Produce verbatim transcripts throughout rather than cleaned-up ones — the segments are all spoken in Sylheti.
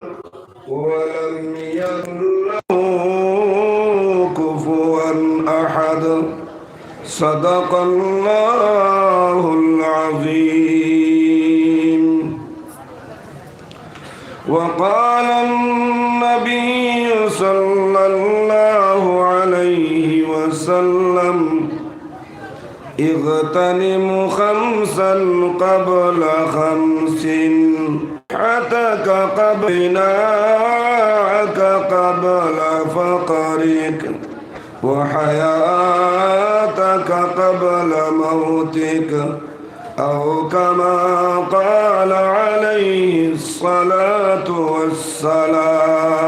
ولم يكن له كفوا أحد. صدق الله العظيم. وقال النبي صلى الله عليه وسلم: اغتنم خمسا قبل خمس، صحتك قبل غناك قبل فقرك، وحياتك قبل موتك، أو كما قال عليه الصلاة والسلام.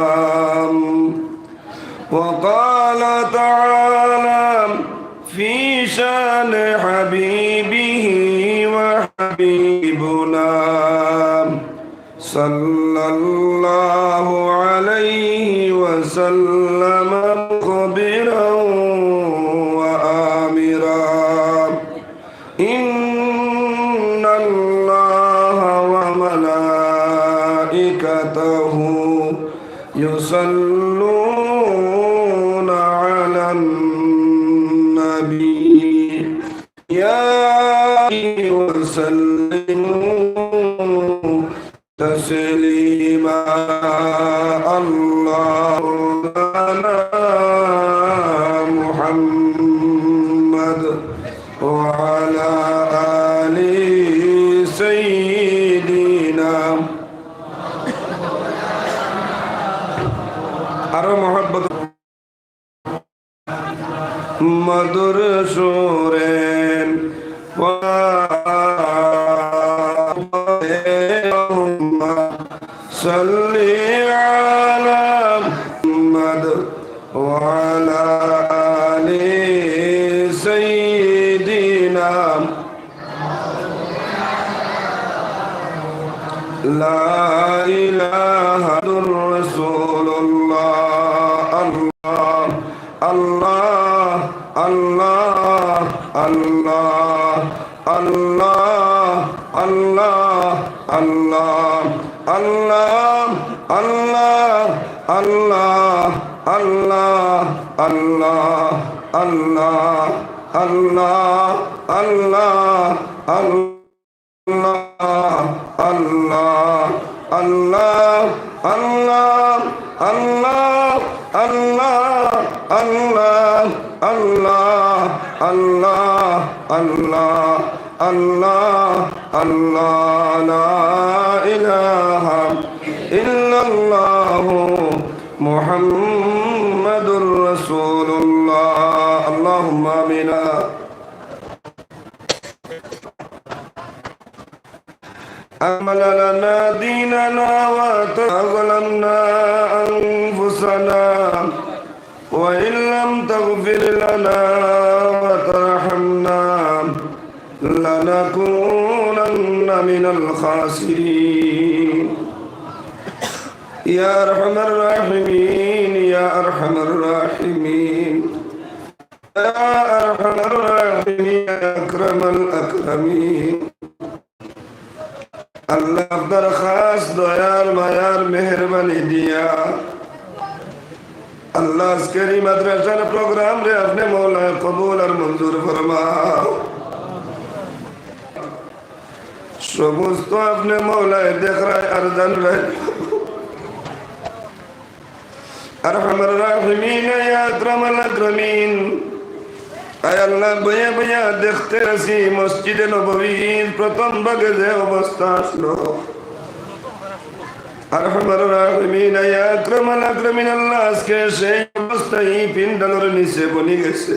وقال تعالى في شأن حبيبه وحبيبنا صلى الله عليه وسلم مخبرا وآمرا: إن الله وملائكته يصلون على النبي، يا وسلموا تسليما. اللهم صل على محمد وعلى آل سيدنا. আরো মহব্বত। মধুর সুরে صل على محمد وعلى آل سيدنا. لا إله إلا رسول الله. الله، الله، الله، الله. الله، الله، الله، الله، الله، الله. الله، الله، الله، الله، الله، الله، الله، الله، الله، الله، الله، الله، الله، لا إله إلا الله محمد رسول الله. اللهم آمين. أكمل لنا ديننا وظلمنا أنفسنا، وإن لم تغفر لنا وترحمنا لنكونن من الخاسرين. يا أرحم الراحمين، يا أرحم الراحمين. يا أرحم الراحمين، يا أكرم الأكرمين। আল্লাহ, আপনার খাস দয়ার, মায়ার, মেহেরবানি দিয়া আল্লাহ, আজকের এই মাদ্রাসার প্রোগ্রামরে আপনে মওলায় কবুল আর মঞ্জুর ফরমাও। সমস্ত আপনে মওলায় দেখরায় আর জানরায়। আরহামার রাহিমিন, ইয়া আকরামাল আকরামিন। আয় আল্লাহ, বইয়া বইয়া দেখতে আছি মসজিদে নববীর প্রথম ভাগে যে অবস্থা আসলো। আরহামার রাহিমিন, ইয়া আকরামাল আকরামিন, আল্লাহ, আজকে সেই অবস্থা এই পিন্ডালর নিচে বনি গেছে।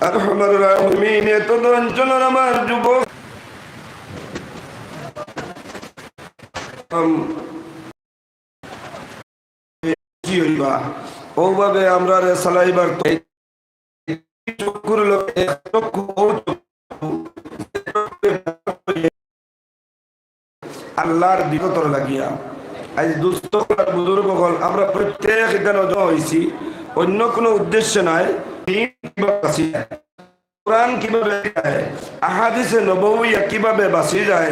আরহামার রাহিমিন, এত অঞ্চলের আমার যুবক কি হইবা? ওভাবে আমরারে চালাইবার তো এই চক্ষুর লোক, এক চক্ষু, ও চক্ষু। আল্লাহর দিকতর লাগিয়া। আজ দুস্ত অকল, বুজুর্গ অকল, আমরা প্রত্যেক এখানে জমা হইছি অন্য কোনো উদ্দেশ্য নাই। দিন কিভাবে বাঁচি যায়, কোরআন কিভাবে যায়, আহাদিসে নববিয়া কিভাবে বাঁচি যায়,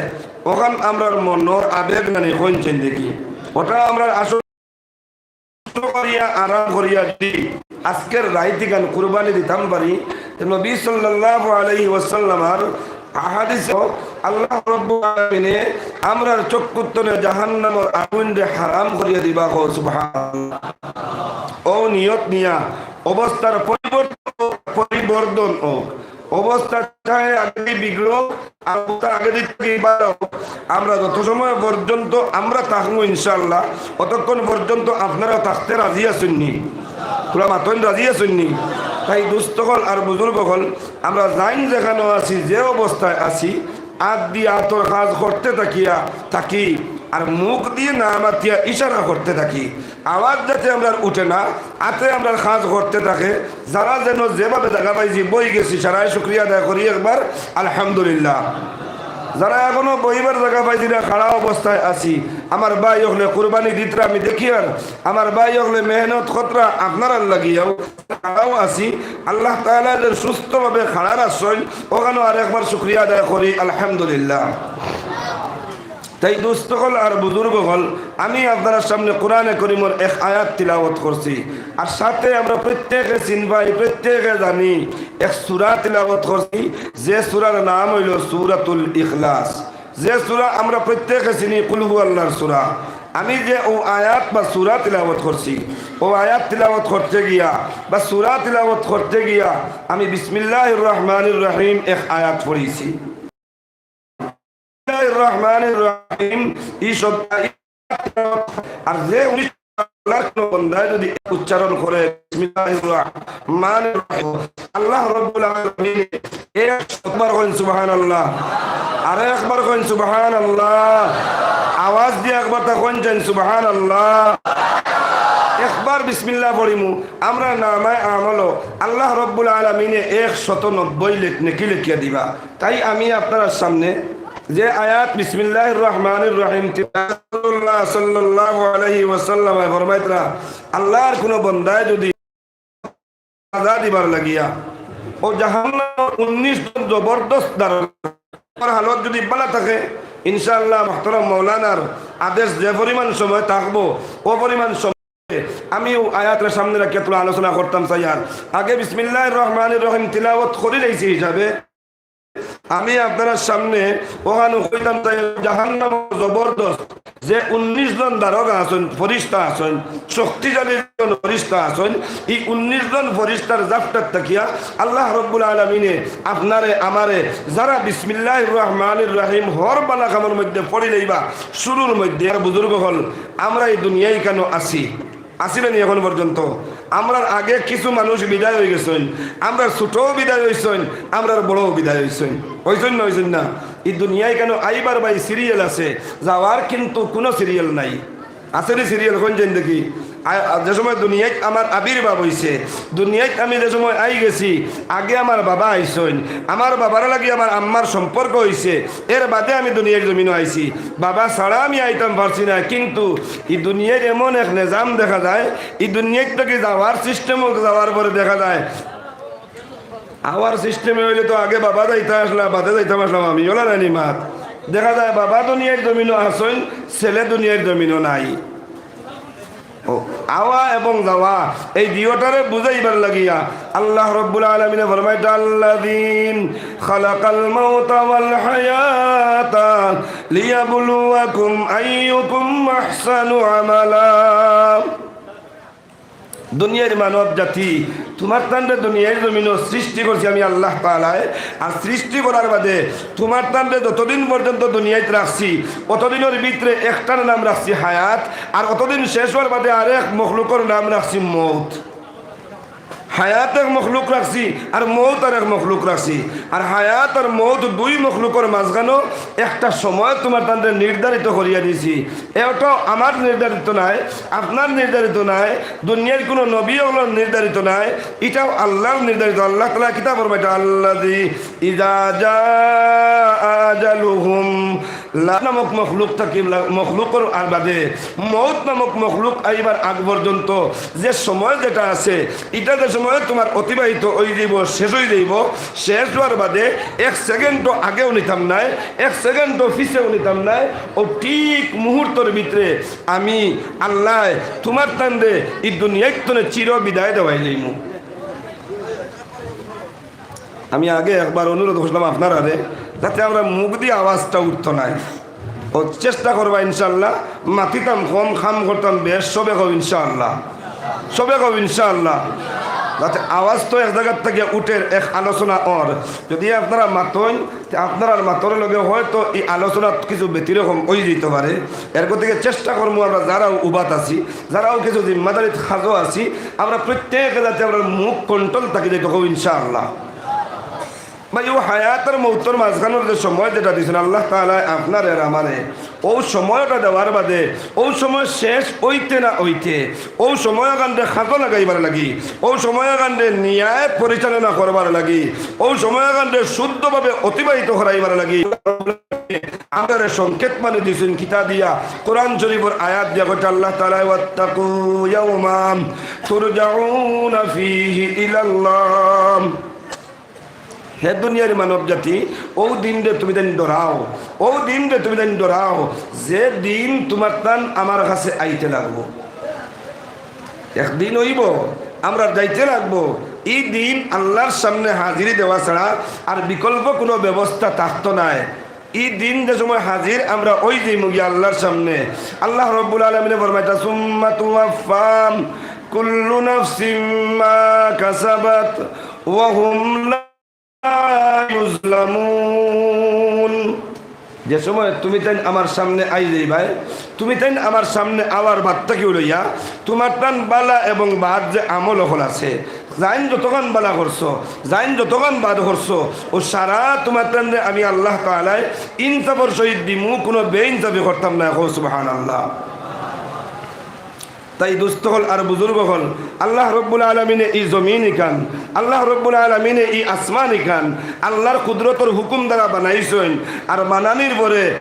অখান আমরার মনর আবেগ নানি, কইন চাইন দেখি। ওটা আমরার আসল করিয়া, আরাম করিয়া যদি আজকের রাইত ইখান কুরবানি দিতাম পারি, তে নবী সাল্লাল্লাহু আলাইহি ওয়াসাল্লামর আহাদিসো আল্লাহ রাব্বুল আলামিনে আমরার চক্ষুর তলে জাহান্নামর আগুনরে হারাম করিয়া দিবা। কও সুবহানাল্লাহ। অউ নিয়ত নিয়া অবস্থার পরিবর্তন, পরিবর্তন অউক। অবস্থা চাহে আগেদি বিগড়উক, আর অবস্থা আগেদি থাকি বালা অউক। আমরা যত সময় পর্যন্ত আমরা থাকমু ইনশাআল্লাহ, অতক্ষণ পর্যন্ত আপনারা থাকতে রাজি আছইন নি? পুরা মাতইন, রাজি আছইন নি? তাই দোস্ত অকল আর বুজুর্গ অকল, আমরা যেইন যেখানো আছি, যে অবস্থায় আছি, আত দি আতর কাজ করতে থাকিয়া থাকি, আর মুখ দি না মাতিয়া ইশারা করতে থাকি। আওয়াজ যাতে আমরার উঠে না, আতে আমরার কাজ করতে থাকে। যারা যেন যেভাবে জাগা পাইছি, বই গেছি, সারাই শুকরিয়া আদায় করি একবার আলহামদুলিল্লাহ। যারা এখনো বইবার জাগা পাইছি না, খাড়া অবস্থায় আছি, আমার ভাই অকলে কুরবানি দিতরা আমি দেখিয়ার, আমার ভাই অকলে মেহনত করতরা আপনারার লাগিয়াও, খাড়াও আছি। আল্লাহ তাআলা যে সুস্থভাবে খাড়া রাখছইন, অখানো আর একবার শুকরিয়া আদায় করি আলহামদুলিল্লাহ। তাই দোস্ত অকল আর বুজুর্গ অকল, আমি আপনারার সামনে কোরআনে করিমর এক আয়াত তিলাওয়াত করছি, আর সাথে আমরা প্রত্যেকে চিনবাই, প্রত্যেকে জানি, এক সূরা তিলাওয়াত করছি, যে সূরার নাম অইলো সূরাতুল ইখলাস, যে সূরা আমরা প্রত্যেকে চিনি, কুল হু আল্লাহর সূরা। আমি যে অউ আয়াত বা সূরা তিলাওয়াত করছি, অউ আয়াত তিলাওয়াত করতে গিয়া বা সূরা তিলাওয়াত করতে গিয়া আমি বিসমিল্লাহির রহমানির রহিম এক আয়াত পড়ছি। বিসমিল্লাহির রহমানির রহিম, ই শব্দ, আর যে উনিশ আল্লাহর কোনো বন্দায় যদি উচ্চারণ করে, বিসমিল্লাহির রহমানির রহিম, আল্লাহ রাব্বুল আলামিন একশতবার কইন সুবহানাল্লাহ, আর একবার কইন সুবহানাল্লাহ, আওয়াজ দিয়া একবার তা কইন চাইন সুবহানাল্লাহ। একবার বিসমিল্লাহ পড়িমু, আমরার নামায় আমলো আল্লাহ রাব্বুল আলামিনে একশত নব্বই লেখ-, নেকি লেখিয়া দিবা। তাই আমি আপনারার সামনে যে আয়াত বিসমিল্লাহির রহমানির রহিম, রাসূলুল্লাহ সাল্লাল্লাহু আলাইহি ওয়াসাল্লাম ফরমাইতরা, আল্লাহর কোনো বন্দায় যদি সাজা দিবার লাগিয়া অউ জাহান্নামর উনিশ জন জবরদস্ত দারোগার হালত যদি বালা থাকে, ইনশাআল্লাহ মুহতারাম মাওলানার আদেশ যে পরিমাণ সময় থাকবো, অউ পরিমাণ সময় আমি অউ আয়াতরে সামনে রাখিয়া থুড়া আলোচনা করতাম চাইয়ার। আগে বিসমিল্লাহির রহমানির রহিম তিলাওয়াত করি লাইছি হিসাবে আমি আপনারার সামনে অখানো কইতাম চাই, জাহান্নামর জবরদস্ত যে উনিশ জন দারোগা আছইন, ফিরিস্তা আছইন, শক্তিশালী জন ফিরিস্তা আছইন, ই উনিশ জন ফিরিস্তার জাপটাত থাকিয়া আল্লাহ রাব্বুল আলামিনে আপনারে আমারে যারা বিসমিল্লাহির রহমানির রহিম হর বালা কামর মধ্যে পড়ি লাইবা, শুরুর মধ্যে, আর বুজুর্গ অকল, আমরা ই দুনিয়ায় কেনো আছি? আছি না নি এখন পর্যন্ত? আমরার আগে কিছু মানুষ বিদায় অইগেছইন, আমরার ছোটও বিদায় অইছইন, আমরার বড়ও বিদায় অইছইন। অইছইন না, অইছইন না? ই দুনিয়ায় কেনো আইবার ভাই সিরিয়াল আছে, যাওয়ার কিন্তু কোনো সিরিয়াল নাই। আছে নি সিরিয়াল? কইন চাইন দেখি। আ-, আ, যে সময় দুনিয়াত আমার আবির্ভাব অইছে, দুনিয়াত আমি যে সময় আইগেছি, আগে আমার বাবা আইছইন, আমার বাবার লাগি আমার আম্মার সম্পর্ক অইছে, এর বাদে আমি দুনিয়ার জমিনো আইছি। বাবা ছাড়া আমি আইতাম পারছি না, কিন্তু ই দুনিয়ার এমন এক নিজাম দেখা যায়, ই দুনিয়ার থাকি যাওয়ার সিস্টেমও যাওয়ার পরে দেখা যায়, আওয়ার সিস্টেমে অইলে তো আগে বাবা যাইতা আছলা, বাদে যাইতাম আছলাম আমি, অলা নানি মাত? দেখা যায় বাবা দুনিয়ার জমিনো আছইন, ছেলে দুনিয়ার জমিনো নাই। অউ আওয়া এবং যাওয়া, এই দুইটারে বুঝাইবার লাগিয়া আল্লাহ রাব্বুল আলামিনে ফরমাইতরা, আল্লাযী খালাকাল মাউতা ওয়াল হায়াতা লিয়াবলুয়াকুম আইয়ুকুম আহসানু আমালা। দুনিয়ার মানব জাতি, তুমার তানরে দুনিয়ার জমিনো সৃষ্টি করছি আমি আল্লাহ তাআলায়। আর সৃষ্টি করার বাদে তুমার তানরে যতদিন পর্যন্ত দুনিয়াত রাখছি, অতদিনর ভিতরে একটার নাম রাখছি হায়াত, আর অতদিন শেষ অওয়ার বাদে আরেক মখলুকর নাম রাখছি মউত। হায়াত এক মখলুক রাখছি, আর মউত আরেক মখলুক রাখছি। আর হায়াত আর মউত দুই মখলুকর মাঝখানো একটা সময় তুমার তানরে নির্ধারিত করিয়া দিছি। ইটা আমার নির্ধারিত নায়, আপনার নির্ধারিত নায়, দুনিয়ার কোনো নবী অকলর নির্ধারিত নায়, ইটাও আল্লাহর নির্ধারিত। আল্লাহ তাআলায় কিতা ফরমাইতরা, আল্লাযী ইযা জাআ আজালুহুম লাশ নামক মখলুক থাকি লা-, মখলুকর আর বাদে মউত নামক মখলুক আইবার আগ পর্যন্ত যে সময় যেটা আছে, ইটা যে সময় তুমার অতিবাহিত অই যাইবো, শেষ অই যাইবো, শেষ অওয়ার বাদে এক সেকেন্ডও আগেও নিতাম নায়, এক সেকেন্ডও পিছেও নিতাম নায়। অউ ঠিক মুহূর্তর ভিতরে আমি আল্লায় তুমার তানরে ই দুনিয়ার তনে চির বিদায় দেওয়াই যাইমু। আমি আগে একবার অনুরোধ করছিলাম আপনারারে, যাতে আমরার মুখ দি আওয়াজটা উঠতো নায়। অউ চেষ্টা করবা ইনশাআল্লাহ, মাতিতাম কম, কাম করতাম বেশ, সবে কও ইনশাআল্লাহ, সবে কও ইনশাআল্লাহ। যাতে আওয়াজ তো এক জাগার থাকি উঠের, এক আলোচনা অর। যদি আপনারা মাতইন, তে আপনারার মাতর লগে হয়তো ই আলোচনাত কিছু ব্যতিরকম অই যাইতো পারে। এর গতিকে চেষ্টা করমু আমরা যারাও উবাত আছি, যারাও কিছু জিম্মাদারিত কাজো আছি, আমরা প্রত্যেকে যাতে আমরার মুখ control থাকি যাইতো কও ইনশাআল্লাহ। ভাই, অউ হায়াত আর মউতর মাঝখানর যে সময় যেটা দিছইন আল্লাহ তাআলায় আপনারে আর আমারে, অউ সময়টা দেওয়ার বাদে, অউ সময় শেষ অইতে না অইতে, অউ সময়খানরে কাজো লাগাইবার লাগি, অউ সময়খানরে ন্যায় পরিচালনা করবার লাগি, অউ সময়খানরে শুদ্ধভাবে অতিবাহিত করাইবার লাগি, আমরারে সংকেত মানে দিছইন কিতা দিয়া? কোরআন শরীফর আয়াত দিয়া কইতা আল্লাহ তাআলায়, "ওয়াত্তাকু ইয়াওমান তুরজাউনা ফীহি ইলাল্লাহ।" হে দুনিয়ার মানব জাতি, অউ দিনরে তুমি তাইন ডরাও, অউ দিনরে তুমি তাইন ডরাও, যে দিন তুমার তান আমার কাছে আইতে লাগবো। একদিন অইবো, আমরা যাইতে লাগবো। ই দিন আল্লাহর সামনে হাজিরি দেওয়া ছাড়া আর বিকল্প কুনু ব্যবস্থা থাকতো নায়। ই দিন যে সময় হাজির আমরা অই যাইমু গিয়া আল্লাহর সামনে, আল্লাহ রব্বুল আলামিনে ফরমাইতা, "সুম্মা তুওয়াফফা কুল্লু নাফসিম মা কাসাবাত ওয়া হুম লা ইউজলামুন।" যে সময় তুমি তাইন আমার সামনে আই যাইবায়, তুমি তাইন আমার সামনে আওয়ার বাদ থাকিউ লইয়া তুমার তান বালা এবং বাদ যে আমল অকল আছে, যাইন যতখান বালা করছো, যাইন যতখান বাদ করছো, অউ সারা তুমার তানরে আমি আল্লাহ তাআলায় ইনসাফর সহিত দিমু, কুনু বেইনসাফি করতাম নায়। কও সুবহানাল্লাহ। তাই দোস্ত অকল আর বুজুর্গ অকল, আল্লাহ রব্বুল আলামিনে ই জমিন ইখান, আল্লাহ রব্বুল আলামিনে ই আসমান ইখান আল্লাহর কুদরতর হুকুম দ্বারা বানাইছইন। আর বানানির পরে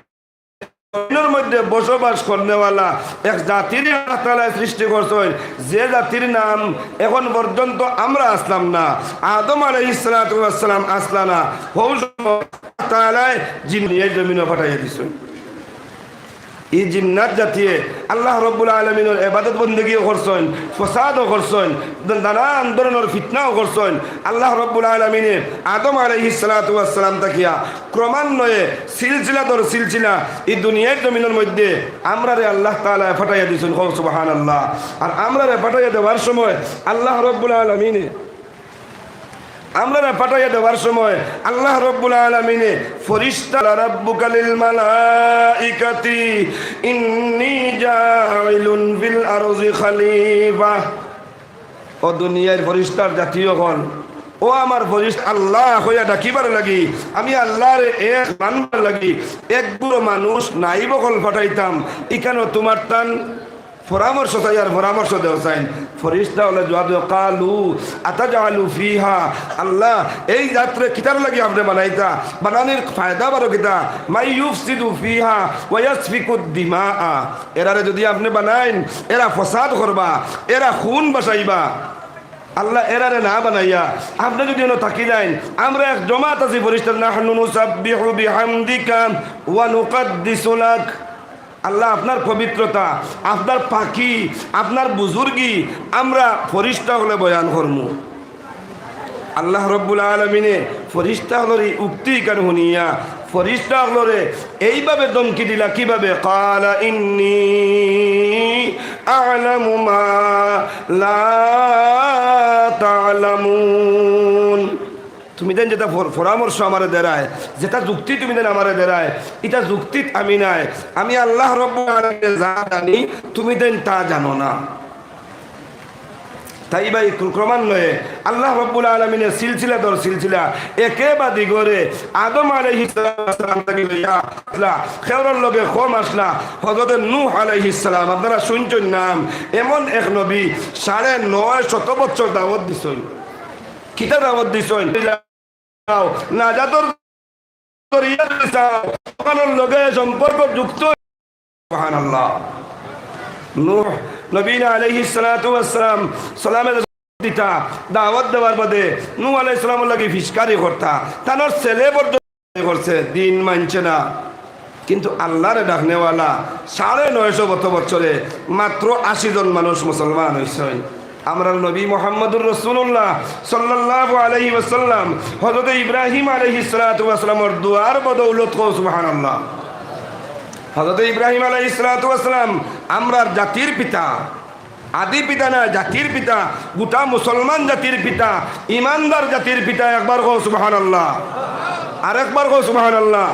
জমিনর মধ্যে বসবাস করনেওয়ালা এক জাতিরে আল্লাহ তাআলায় সৃষ্টি করছইন, যে জাতির নাম এখন পর্যন্ত আমরা আছলাম না। আদম আলাইহিস সালাতু ওয়াস সালাম আছলা না, হউ সময় আল্লাহ তাআলায় জিন নিয়া জমিনো পাঠাইয়া দিছইন। ই জিন্নাত জাতিয়ে আল্লাহ রব্বুল আলামিনর ইবাদত বন্দেগিও করছইন, ফসাদও করছইন, নানান ধরনর ফিতনাও করছইন। আল্লাহ রব্বুল আলামিনে আদম আলাইহিস সালাতু ওয়াস সালাম থাকিয়া ক্রমান্বয়ে সিলসিলা দর সিলসিলা ই দুনিয়ার জমিনর মধ্যে আমরারে আল্লাহ তাআলায় পাঠাইয়া দিছইন। কও সুবহানাল্লাহ। আর আমরারে পাঠাইয়া দেওয়ার সময় আল্লাহ রব্বুল আলামিনে আমরারে পাঠাইয়া দেওয়ার সময় আল্লাহ রব্বুল আলামিনে ফিরিস্তা, "ক্বালা রাব্বুকা লিল মালাইকাতি ইন্নী জাইলুন ফিল আরদি খালিফা।" ও দুনিয়ার ফিরিস্তার জাতি অকল, ও আমার ফিরিস্তা, আল্লাহ কইয়া ডাকিবার লাগি, আমি আল্লাহরে এক মানবার লাগি, এক গুরু মানুষ নাইব অকল পাঠাইতাম, ইখানো তুমার তান পরামর্শ চাই আর পরামর্শ দেও চাইন। ফিরিস্তা অকলে জবাব দেয়, "ক্বালু আতাজআলু ফিহা।" আল্লাহ, এই জাতরে কিতার লাগি আপনে বানাইতা? বানানির ফায়দা বারো কিতা? "মান ইউফসিদু ফিহা ওয়া ইয়াসফিকুদ দিমা।" এরারে যদি আপনে বানাইন, এরা ফসাদ করবা, এরা খুন বাসাইবা। আল্লাহ, এরারে না বানাইয়া আপনে যদি অনো থাকি যাইন, আমরা এক জমাত আছি ফিরিস্তা, "নাহনু নুসাব্বিহু বিহামদিকা ওয়া নুকাদ্দিসু লাক।" আল্লাহ, আপনার পবিত্রতা, আপনার পাকি, আপনার বুজুর্গি আমরা ফিরিস্তা অকলে বয়ান করমু। আল্লাহ রব্বুল আলামিনে ফিরিস্তা অকলর ই উক্তি ইখান হুনিয়া ফিরিস্তা অকলরে এইভাবে ধমকি দিলা, কিভাবে? "ক্বালা ইন্নী আ'লামু মা লা তা'লামুন।" তুমি যেন যেটা ফর-, পরামর্শ আমারে দেরায়, যেটা যুক্তি তুমি যেন আমারে দেরায়, ইটা যুক্তিত আমি নায়। আমি আল্লাহ রব্বুল আলামিনে যা জানি, তুমি যেন তা জানো না। তাই ভাই, ক্র-, ক্রমান্বয়ে আল্লাহ রব্বুল আলামিনে সিলসিলা দর সিলসিলা একে বাদ ইগরে আদম আলাইহিস সালাম থাকি লইয়া আছলা, কেউরর লগে কম আছলা, হযরতে নূহ আলাইহিস সালাম, আপনারা শুনছইন নাম, এমন এক নবী সাড়ে নয় শত বছর দাওয়াত দিছইন। কিতা দাওয়াত দিছইন? নাজাতর করিয়া যদি চাও, অখানর লগে সম্পর্ক যুক্ত। সুবহানাল্লাহ। নূহ নবী আলাইহিস সালাতু ওয়াস সালাম সালামে দিতা, দাওয়াত দেওয়ার বাদে নূহ আলাইহিস সালামর লাগি ফিসকারি করতা, তানর ছেলে পর্যন্ত করছে, দিন মানছে না। কিন্তু আল্লাহরে ডাকনেওয়ালা সাড়ে নয়শো গত বছরে মাত্র আশি জন মানুষ মুসলমান হইছেন। আমরার নবী মুহাম্মদুর রাসূলুল্লাহ সাল্লাল্লাহু আলাইহি ওয়াসাল্লাম হযরত ইব্রাহিম আলাইহিস সালাতু ওয়াস সালামর দোয়ার বদৌলত, কও সুবহানাল্লাহ। হযরত ইব্রাহিম আলাইহিস সালাতু ওয়াস সালাম আমরার জাতির পিতা, আদি পিতা না, জাতির পিতা, গোটা মুসলমান জাতির পিতা, ইমানদার জাতির পিতা। একবার কও সুবহানাল্লাহ, আরেকবার কও সুবহানাল্লাহ।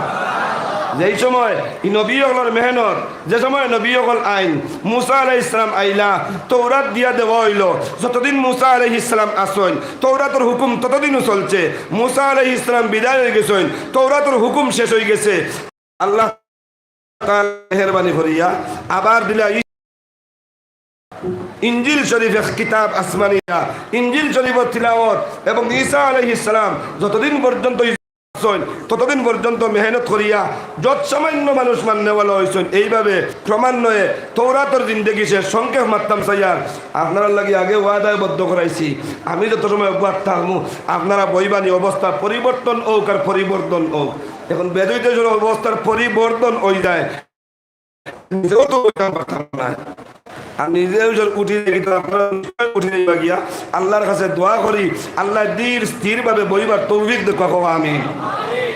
যেই সময় ই নবী অকলর মেহনত, যে সময় নবী অকল আইন, মুসা আলাইহিস সালাম আইলা, তৌরাত দিয়া দেওয়া হইল। যতদিন মুসা আলাইহিস সালাম আছইন, তৌরাতর হুকুম ততদিনও চলছে। মুসা আলাইহিস সালাম বিদায় হয়ে গেছইন, তৌরাতর হুকুম শেষ হয়ে গেছে। আল্লাহ তাআলা মেহেরবানি করিয়া আবার দিলা ই-, ইঞ্জিল শরীফ, এক কিতাব আসমানিয়া, ইঞ্জিল শরীফর তিলাওয়াত। এবং ঈসা আলাইহিস সালাম যতদিন পর্যন্ত আছইন, ততদিন পর্যন্ত মেহনত করিয়া যত সামান্য মানুষ মাননেওয়ালা হইছইন। এইভাবে ক্রমান্বয়ে তৌরাতর জিন্দেগি শেষ। সংক্ষেপ মাততাম চাইয়ার, আপনারার লাগি আগে ওয়াদায় বদ্ধ করাইছি, আমি যত সময় অগুয়াত থাকমু, আপনারা বইবানি অবস্থার পরিবর্তন হোক আর পরিবর্তন হোক। এখন বেদুইতে যদি অবস্থার পরিবর্তন হয়ে যায়, নিজেও তো বইতাম পারতাম না। আর নিজেও যদি উঠি দেখি, তো আপনারা নিশ্চয় উঠি যাইবা গিয়া। আল্লাহর কাছে দোয়া করি, আল্লাহ ধীর স্থিরভাবে বইবার তৌফিক দেউক্কা, কও আমিন।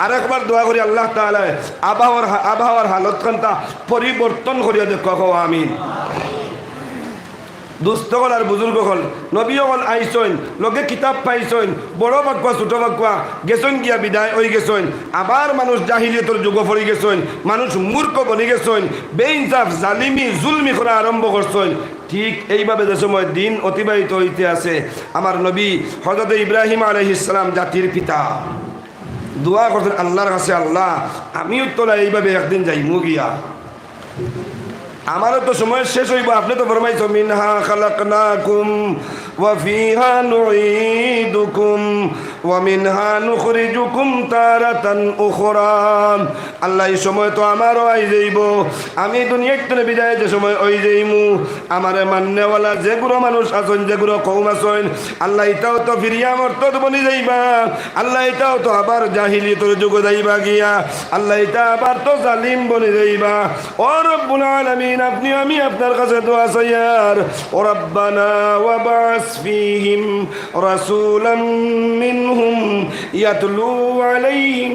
আরেকবার দোয়া করি, আল্লাহ তাআলায় আবহাওয়ার হা-, আবহাওয়ার হালত খানতা পরিবর্তন করিয়া দেউক্কা, কও আমিন। দুস্ত অকল আর বুজুর্গ অকল, নবী অকল আইছইন, লগে কিতাব পাইছইন, বড় বাক্কা, ছোট বাক্কা, গেছইন গিয়া বিদায় হই গেছইন। আবার মানুষ জাহিলিয়তর যুগো পড়ি গেছইন, মানুষ মূর্খ বনি গেছইন, বেইনসাফ, জালিমি, জুলমি করা আরম্ভ করছইন। ঠিক এইভাবে যে সময় দিন অতিবাহিত হইতে আছে, আমার নবী হযরত ইব্রাহিম আলাইহিস সালাম জাতির পিতা দোয়া করছেন আল্লাহর কাছে, "আল্লাহ, আমিও তো এইভাবে একদিন যাইমু গিয়া।" আমারও তো সময় শেষ হইব, আপনি তো ফরমাইছো, "মিনহা খালাকনাকুম ওয়া ফিহা নুঈদুকুম ওয়া মিনহা নুখরিজুকুম তারাতান উখরা।" আল্লাহ, এই সময় তো আমারও আই যাইব, আমি দুনিয়ার তনে বিদায় যে সময় হই যাইমু, আমারে মাননেওয়ালা যেগুলো মানুষ আছইন, যেগুলো কওম আছইন, আল্লাহ, ইতাও তো ফিরিয়া মরতদ বনি যাইবা। আল্লাহ, ইতাও তো আবার জাহিলিয়তর যুগো যাইবা গিয়া। আল্লাহ, ইতা আবার তো জালিম বনি যাইবা। ও রব্বুল আলামিন, আপনি আমি আপনার কাছে দোয়া চাইয়ার। ও রব্বানা ওয়াবআস ফীহিম রাসূলাম মিনহুম ইয়াতলু আলাইহিম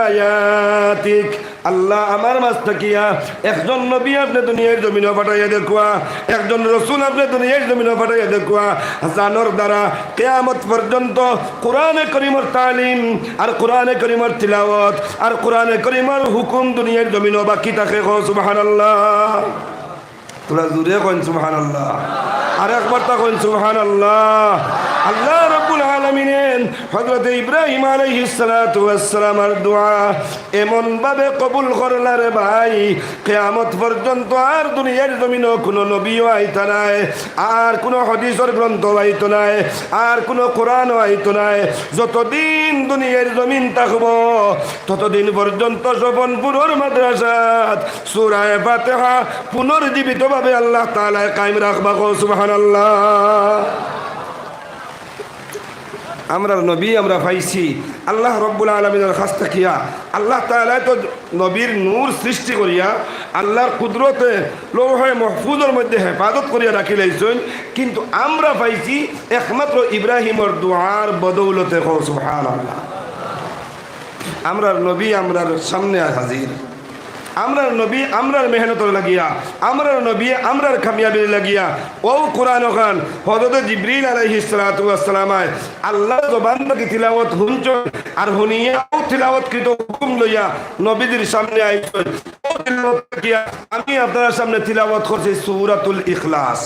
আয়াতিক। আল্লাহ, আমার মাঝ থাকিয়া একজন নবী আপনি দুনিয়ার জমিনো পাঠাইয়া দেউক্কা, একজন রসুল আপনি দুনিয়ার জমিনো পাঠাইয়া দেউক্কা, যানর দ্বারা কিয়ামত পর্যন্ত কোরআনে করিমর তালিম আর কোরআনে করিমর তিলাওয়াত আর কোরআনে করিমর হুকুম দুনিয়ার জমিনো বাকি থাকে। কও সুবহানাল্লাহ। তোরা জোরে কইন সুবহানাল্লাহ, আর একবার তা কইন সুবহানাল্লাহ। আল্লাহ রাব্বুল আলামিনে হযরত ইব্রাহিম আলাইহিস সালাতু ওয়াস সালামর দোয়া এমন ভাবে কবুল করলা রে ভাই, কিয়ামত পর্যন্ত আর দুনিয়ার জমিনো কোনো নবীও আইতা নায়, আর কোনো হাদিসর গ্রন্থ আইতো নায়, আর কোনো কোরআনও আইতো নায়। যতদিন দুনিয়ার জমিন থাকবো, ততদিন পর্যন্ত স্বপনপুরর মাদ্রাসাত সূরায়ে ফাতিহা পুনর্জীবিতভাবে আল্লাহ তাআলায় কায়েম রাখবা। কও সুবহানাল্লাহ। আমরার নবী আমরা পাইছি আল্লাহ রব্বুল আলামিনর কাছ থাকিয়া। আল্লাহ তাআলায় তো নবীর নূর সৃষ্টি করিয়া আল্লাহর কুদরতে লৌহে মাহফুজর মধ্যে হেফাজত করিয়া রাখিলাইছইন, কিন্তু আমরা পাইছি একমাত্র ইব্রাহিমর দোয়ার বদৌলতে। কও সুবহানাল্লাহ। আমরার নবী আমরার সামনে হাজির। আমরার নবী আমরার মেহনতর লাগিয়া, আমরার নবী আমরার কামিয়াবির লাগিয়া। অউ কোরআন খান হযরত জিবরিল আলাইহিস সালাতু ওয়াস সালামায় আল্লাহর জবান থাকি তিলাওয়াত হুনছইন, আর হুনিয়া অউ তিলাওয়াতকৃত হুকুম লইয়া নবীজির সামনে আইছইন। অউ তিলাওয়াত থাকিয়া আমি আপনারার সামনে তিলাওয়াত করছি সূরাতুল ইখলাস।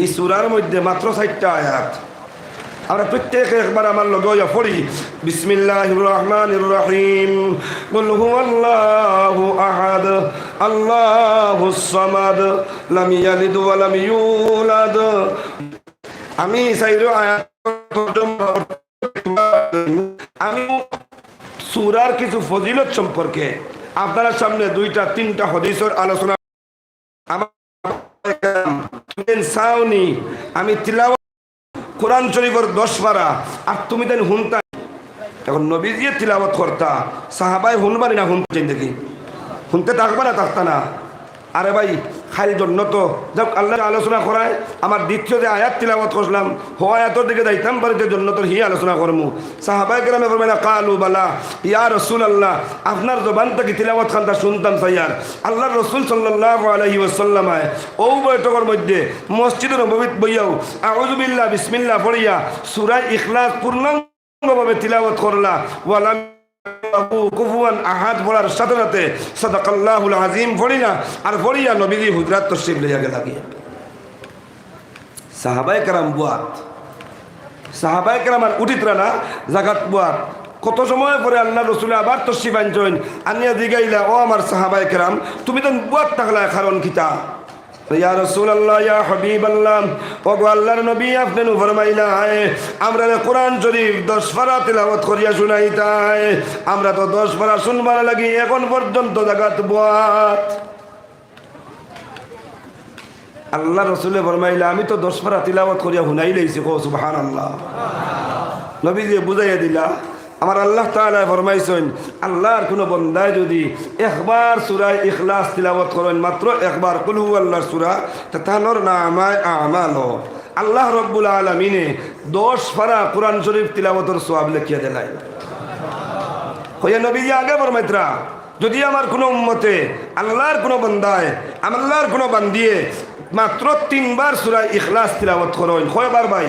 ই সূরার মধ্যে মাত্র চাইরটা আয়াত। আমরা প্রত্যেকে একবার আমার লগে অইয়া পড়ি, বিসমিল্লাহির রহমানির রহিম। কুল হুয়াল্লাহু আহাদ, আল্লাহুস সামাদ, লাম ইয়ালিদ ওয়া লাম ইউলাদ। আমি চাইরো আয়াত তর্জমা করতে, আমি সূরার কিছু ফজিলত সম্পর্কে আপনারার সামনে দুইটা তিনটা হাদিসর আলোচনা। আমার, তুমি চাওনি আমি তিলাওয়াত কোরআন শরীফর দশ পারা, আর তুমি তাইন হুনতা। এখন নবীজিয়ে তিলাওয়াত করতা, সাহাবায় হুনবানি না হুনতা, দেখি হুনতে থাকবা না থাকতা না? আরে ভাই, খাইল জন্নত। যাক, আল্লাহ আলোচনা করায়, আমার দ্বিতীয় যে আয়াত তিলাওয়াত করলাম, হো আয়াতর দিকে যাইতাম পারি, যে জন্নতর হি আলোচনা করমু। সাহাবায়ে কেরামে ফরমাইলা, "কালু বালা, ইয়া রাসূলুল্লাহ, আপনার জবান থাকি তিলাওয়াত খানতা শুনতাম চাইয়ার।" আল্লাহর রাসূল সাল্লাল্লাহু আলাইহি ওয়াসাল্লাম আয়, ও বৈঠকর মধ্যে মসজিদে নববীত বইয়াও, আউযু বিল্লাহ, বিসমিল্লাহ পড়িয়া সূরা ইখলাস পূর্ণাঙ্গ ভাবে তিলাওয়াত করলা, ওয়ালাম ইয়াকু কুফুয়ান আহাদ পড়ার সাথে সাথে সাদাকাল্লাহুল আজিম পড়িলা, আর পড়িয়া নবীজি হুজরাত তশরিফ লইয়া গেলা গিয়া। সাহাবায়ে কেরাম বুয়াত, সাহাবায়ে কেরাম আর উঠিতরা না, জাগাত বুয়াত। কত সময় পরে আল্লাহর রসুলে আবার তশরিফ আনছইন, আনিয়া জিগাইলা, "ও আমার সাহাবায়ে কেরাম, তুমি তো বুয়াত থাকলায়, কারণ কিতা?" ইয়া রাসূলুল্লাহ, ইয়া হাবিবাল্লাহ, ওগো আল্লাহর নবী, আপনে নু ফরমাইলা, "আয়, আমরারে কোরআন শরীফ দশ পারা তিলাওয়াত করিয়া শুনাইতায়, আমরা তো দশ পারা শুনবার লাগি এখন পর্যন্ত জাগাত বুয়াত।" আল্লাহর রসুলে ফরমাইলা, "আমি তো দশ পারা তিলাওয়াত করিয়া শুনাইলাইছি।" কও সুবহানাল্লাহ। নবীজিয়ে বুঝাইয়া দিলা, আমার আল্লাহ তাআলায় ফরমাইছইন, আল্লাহর কুনু বন্দায় যুদি একবার সূরা ইখলাস তিলাওয়াত করইন, মাত্র একবার কুল হু আল্লাহর সূরা, তে তানর নামায় আমালো আল্লাহ রব্বুল আলামিনে দশ পারা কোরআন শরীফ তিলাওয়াতর সওয়াব লেখিয়া দিলাইন। কইয়া নবীজি আগে ফরমাইতরা, যুদি আমার কুনু উম্মতে, আল্লাহর কুনু বন্দায়, আল্লাহর কুনু বান্দিয়ে মাত্র তিনবার সূরা ইখলাস তিলাওয়াত করইন, কয়বার ভাই?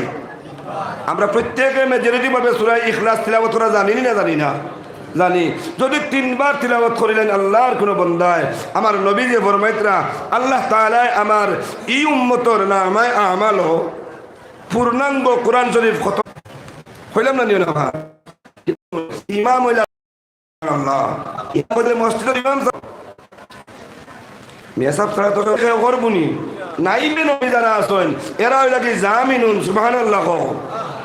আমরা প্রত্যেকে মেজরিটি ভাবে সূরা ইখলাস তিলাওয়াত করা জানি নি না জানি না? জানি। যুদি তিনবার তিলাওয়াত করিলাইন আল্লাহর কুনু বন্দায়, আমার নবীজিয়ে ফরমাইতরা, আল্লাহ তাআলায় আমার ই উম্মতর নামায় আমালো পূর্ণাঙ্গ কোরআন শরীফ খতম। কইলাম না নিও না ভাই? ইমাম অইলা আল্লাহ। ইমাম অইলে মসজিদর ইমাম সাব। মিয়া সাব ছাড়া তো কেউ করবো নি। নাইবে নবী যারা আছইন, এরা অইলা কি জামিনুন, সুবহানাল্লাহ কও।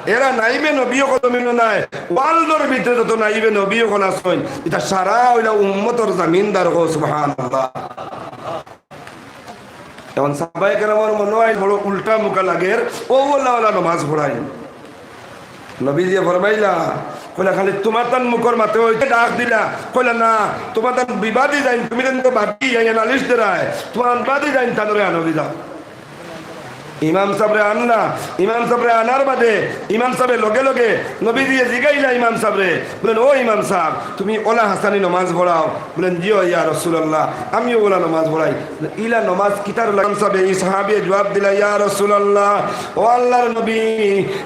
এরা নাইবে নবী অকল জমিনো নাই। ওয়ার্ল্ডর ভিতরে যত নাইবে নবী অকল আছইন, ইতা সারা অইলা উম্মতর জামিনদার কও, সুবহানাল্লাহ। এখন সাহাবায়ে কেরামর মনো অয় বড় উল্টা মুখা লাগের, অউ অলা অলা নমাজ পড়াইন। নবীজিয়ে ফরমাইলা, কইলা, "খালি তুমার তান মুখর মাতে অইতে ডাক দিলা।" কইলা, "না, তুমার তান বিবাদী যাইন, তুমি যেন তো বাদী, ইয়া নালিশ দেরায়, তুমার বাদী যাইন, তানরে আনো দিলা।" ইমাম সাবরে আনলা, ইমাম সাবরে আনার বাদে ইমাম সাবে লগে লগে নবীজিয়ে জিগাইলা ইমাম সাবরে, বলেন, "ও ইমাম সাব, তুমি অলা হাছানি নমাজ পড়াও?" বলেন, "জি অয় ইয়া রাসূলুল্লাহ, আমিও অলা নমাজ পড়াই।" ইলা নমাজ কিতার লাগি? ইমাম সাবে, ই সাহাবিয়ে জবাব দিলা, "ইয়া রাসূলুল্লাহ, ও আল্লাহর নবী,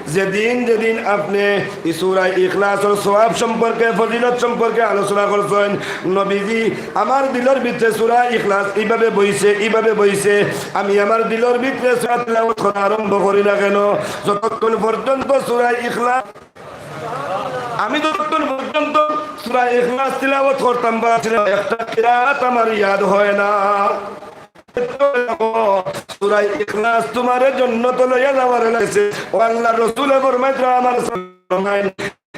যেদিন যেদিন আপনে ই সূরা ইখলাসর সওয়াব সম্পর্কে, ফজিলত সম্পর্কে আলোচনা করছইন, নবীজি, আমার দিলর ভিতরে সূরা ইখলাস ইভাবে বইছে, ইভাবে বইছে। আমি আমার দিলর ভিতরে সূরা তিলাওয়াত করা আরম্ভ করি না কেন, যতক্ষণ পর্যন্ত সূরা ইখলাস, আমি যতক্ষণ পর্যন্ত সূরা ইখলাস তিলাওয়াত করতাম পারছি না, একটা কিরাত আমার ইয়াদ হয় না।" সূরা ইখলাস তুমারে জন্নত লইয়া যাওয়ার লাগছে। ও আল্লাহর রসুলে ফরমাইতরা, আমার ফরমাইন,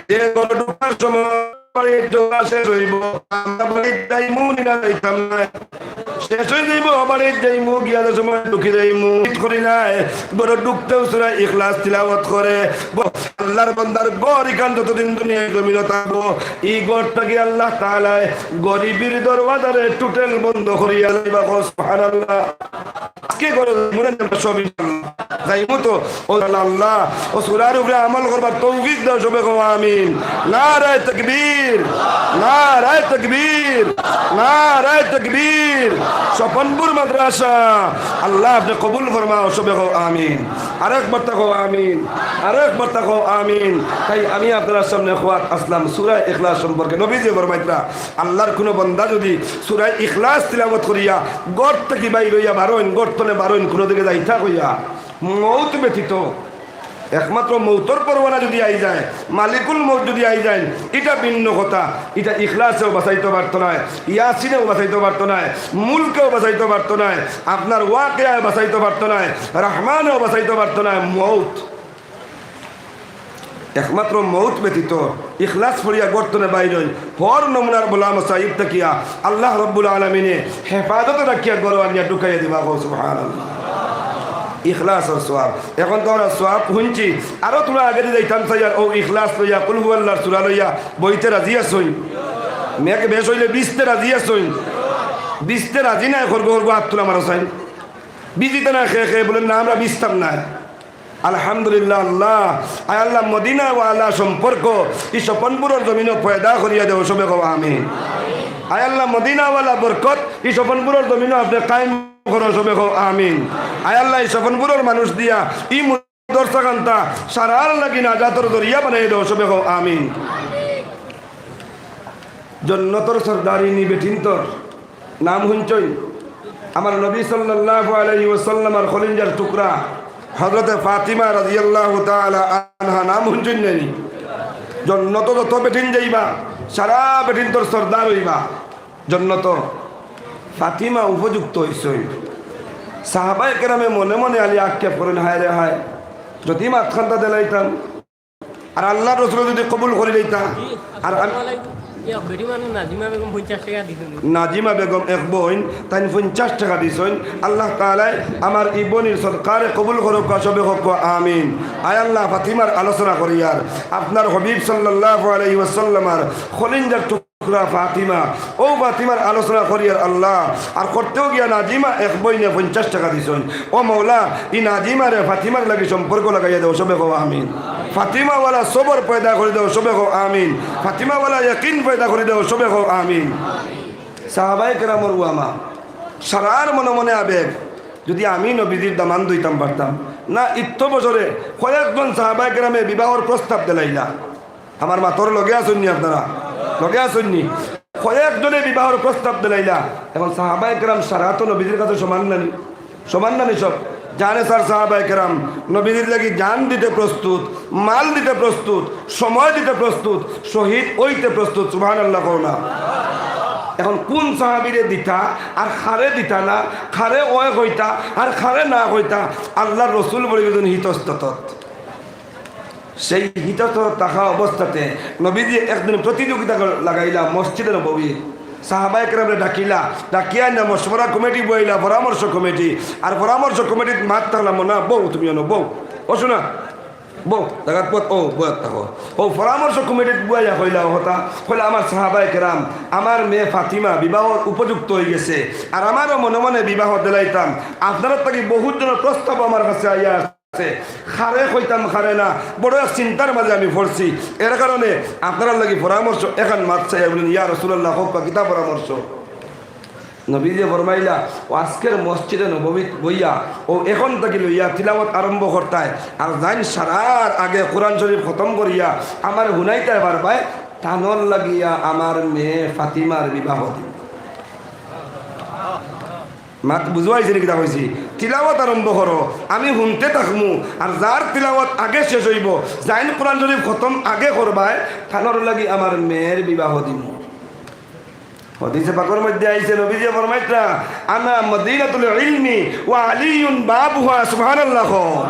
যে ঘরো ঢুকার সময় বাড়ির ঝগড়া শেষ অইবো, আমরা বাড়িত যাইমু নি না যাইতাম না? শেষ অই যাইবো, বাড়িত যাইমু, গিয়া যে সময় ঢুকি যাইমু। করি নাই, ঘরো ঢুকতেউ সূরা ইখলাস তিলাওয়াত করে। ব-, আল্লাহর বান্দার ঘর ইখান যতদিন দুনিয়ার জমিনো থাকবো, ই ঘর থাকি আল্লাহ তাআলায় গরিবর দরওয়াজারে টোটাল বন্ধ করিয়া লাইবা। কও সুবহানাল্লাহ। আজকে ঘরো যাইমু না আমরা সব ইনশাআল্লাহ? যাইমু তো? ও আল্লাহ, ও সূরার উপরে আমল করবার তৌফিক দাও, সবে কও আমিন। নারায়ে তাকবীর, নারায়ে তাকবীর, নারায়ে তাকবীর। স্বপনপুর মাদ্রাসা, আল্লাহ আপনে কবুল ফরমাও, সবে কও আমিন। আরেক বার্তা কও আমিন, আরেক বার্তা কও আমিন। তাই আমি আপনারার সামনে খোয়াত আসলাম সূরা ইখলাস সম্পর্কে। নবীজিয়ে ফরমাইতরা, আল্লাহর কুনু বান্দা যুদি সূরা ইখলাস তিলাওয়াত করিয়া ঘর থাকি বাইর অইয়া বারইন, ঘর তনে বারইন, কুনু দিকে যাইতা কইয়া, মউত ব্যতীত, একমাত্র মউতর পরওয়ানা যুদি আই যায়, মালিকুল মউত যুদি আই যায়, ইটা ভিন্ন কথা। ইটা ইখলাসেও বাঁচাইতো পারতো নায়, ইয়াসিনেও বাঁচাইতো পারতো নায়, মুলকেও বাঁচাইতো পারতো নায়, আপনার ওয়াকিয়ায় বাঁচাইতো পারতো নায়, রহমানেও বাঁচাইতো পারতো নায়। মউত একমাত্র মউত ব্যতীত ইখলাস পড়িয়া গর্ত থনে বাইর অইন, হর নমুনার বালা মুসাইব থাকিয়া আল্লাহ রব্বুল আলামিনে হেফাজতে রাখিয়া ঘরো আনিয়া ঢুকাইয়া দিবা। কও সুবহানাল্লাহ। ইখলাসর সওয়াব। এখন তো আমরা সওয়াব হুনছি, আরো থুড়া আগেদি যাইতাম চাইয়ার অউ ইখলাস লইয়া, কুল হু আল্লাহর সূরা লইয়া বইতে রাজি আছইন? মেঘ বেশ অইলে ভিজতে রাজি আছইন? ভিজতে রাজি নায়, খরগো খরগো আত তুলা মারো চাইন। ভিজিতা না, খে খে বলেন না, আমরা ভিজতাম না। আলহামদুলিল্লাহ আল্লাহ। আয় আল্লাহ, মদিনাওয়ালা সম্পর্ক ই স্বপনপুরর জমিনো পয়দা করিয়া দেও, সবে কও আমিন। আয় আল্লাহ, মদিনাওয়ালা বরকত ই স্বপনপুরর জমিনো আপনে কায়েম করো, সবে কও আমিন। আয় আল্লাহ, ই স্বপনপুরর মানুষ দিয়া ই মুদরসা খানতা সারার লাগি নাজাতর জরিয়া বানাইয়া দেও, সবে কও আমিন। জন্নতর সর্দারিনী বেটিন্তর নাম হুনছইন? আমার নবী সাল্লাল্লাহু আলাইহি ওয়াসাল্লামর কলিজার টুকরা হযরতে ফাতিমা রাদিয়াল্লাহু তাআলা আনহা নাম হুনছইন নানি? জন্নতো যত বেটিন যাইবা, সারা বেটিন্তর সর্দার অইবা। জন্নতো ফাতিমা উপযুক্ত অইছইন। সাহাবায়ে কেরামে মনে মনে আলি আক্ষেপ করইন, হায় রে হায়, যদি মাতখানতা দিলাইতাম, আর আল্লাহর রসুলে যদি কবুল করি লইতা, আর আমি ইয়া, বেটি মানুষ নাজিমা বেগম পঞ্চাশ টেকা দিছইন। নাজিমা বেগম এক বইন, তাইন পঞ্চাশ টেকা দিছইন। আল্লাহ তাআলায় আমার ই বইনর সদকারে কবুল করউক্কা, সবে কউক্কা আমিন। আয় আল্লাহ, ফাতিমার আলোচনা করিয়ার, আপনার হাবিব সাল্লাল্লাহু আলাইহি ওয়াসাল্লামর কলিজার টুকরা ফাতিমা, অউ ফাতিমার আলোচনা করিয়ার আল্লাহ। আর করতেও গিয়া নাজিমা এক বইনে পঞ্চাশ টেকা দিছইন। ও মওলা, ই নাজিমারে ফাতিমার লাগি সম্পর্ক লাগাইয়া দেও, সবে কও আমিন। ফাতিমাওয়ালা সবর পয়দা করি দেও, সবে কও আমিন। ফাতিমাওয়ালা ইয়াকিন পয়দা করি দেও, সবে কও আমিন। সাহাবায়ে কেরামর উলামা, সারার মনে মনে আবেগ, যদি আমি নবীজির দামান ধইতাম পারতাম না। ইত্ত বছরে কয়েকজন সাহাবায়ে কেরামে বিবাহর প্রস্তাব দিলাইলা। আমার মাতর লগে আছইন নি আপনারা? লগে আছইন নি? কয়েকজনে বিবাহর প্রস্তাব দিলাইলা। এখন সাহাবায়ে কেরাম সারা তো নবীজির কাছে সমান নানি? সমান নানি সব? জানে স্যার, সাহাবায়ে কেরাম নবীজির লাগি জান দিতে প্রস্তুত, মাল দিতে প্রস্তুত, সময় দিতে প্রস্তুত, শহীদ অইতে প্রস্তুত। সুবহানাল্লাহ কও না। এখন কুন সাহাবীরে দিতা আর কারে দিতা না, কারে অয় কইতা আর কারে না কইতা, আল্লাহর রসুল বড়ি একজন হিতস্তত। সেই হিতস্তত থাকা অবস্থাতে নবীজি একদিন প্রতিযোগিতা লাগাইলা মসজিদে নববী। সাহাবায়ে কেরামরে ডাকিলা, ডাকিয়া আনিয়া মশওয়ারা কমিটি বওয়াইলা, পরামর্শ কমিটি। আর পরামর্শ কমিটিত মাত থাকলা, মনা বও, তুমি অনো বও, ও শোনা, বও, জাগাত পথ, ও বয়াত থাকো। ও পরামর্শ কমিটিত বওয়াইয়া কইলা, ও কথা কইলা, আমার সাহাবায়ে কেরাম, আমার মেয়ে ফাতিমা বিবাহর উপযুক্ত অই গেছে, আর আমারও মনে মনে বিবাহ দিলাইতাম। আপনারার থাকি বহুত জনর প্রস্তাব আমার কাছে আইয়া আছে, কারে কইতাম কারে না, বড় এক চিন্তার মাঝে আমি পড়ছি। এর কারণে আপনারার লাগি পরামর্শ, এখান মাত চাইয়া বলেন, ইয়া রাসূলুল্লাহ, কউক্কা কিতা পরামর্শ? নবীজি ফরমাইলা, ও আজকের মসজিদে নববীত বইয়া, ও এখন থাকি লইয়া তিলাওয়াত আরম্ভ করতায়, আর যাইন সারার আগে কোরআন শরীফ খতম করিয়া আমারে হুনাইতায় পারবায়, তানর লাগিয়া আমার মেয়ে ফাতিমার বিবাহ দিমু। মাত বুঝাইছি নি কিতা কইছি? তিলাওয়াত আরম্ভ করো, আমি হুনতে থাকমু, আর যার তিলাওয়াত আগে শেষ অইবো, যাইন কোরআন শরীফ খতম আগে করবায়, তানর লাগি আমার মেয়ের বিবাহ দিমু। হাদিসে পাকর মধ্যে আইছে, নবীজি ফরমাইতরা, "আনা মদিনাতুল ইলমি ওয়া আলিয়ুন বাবুহা।" সুবহানাল্লাহ।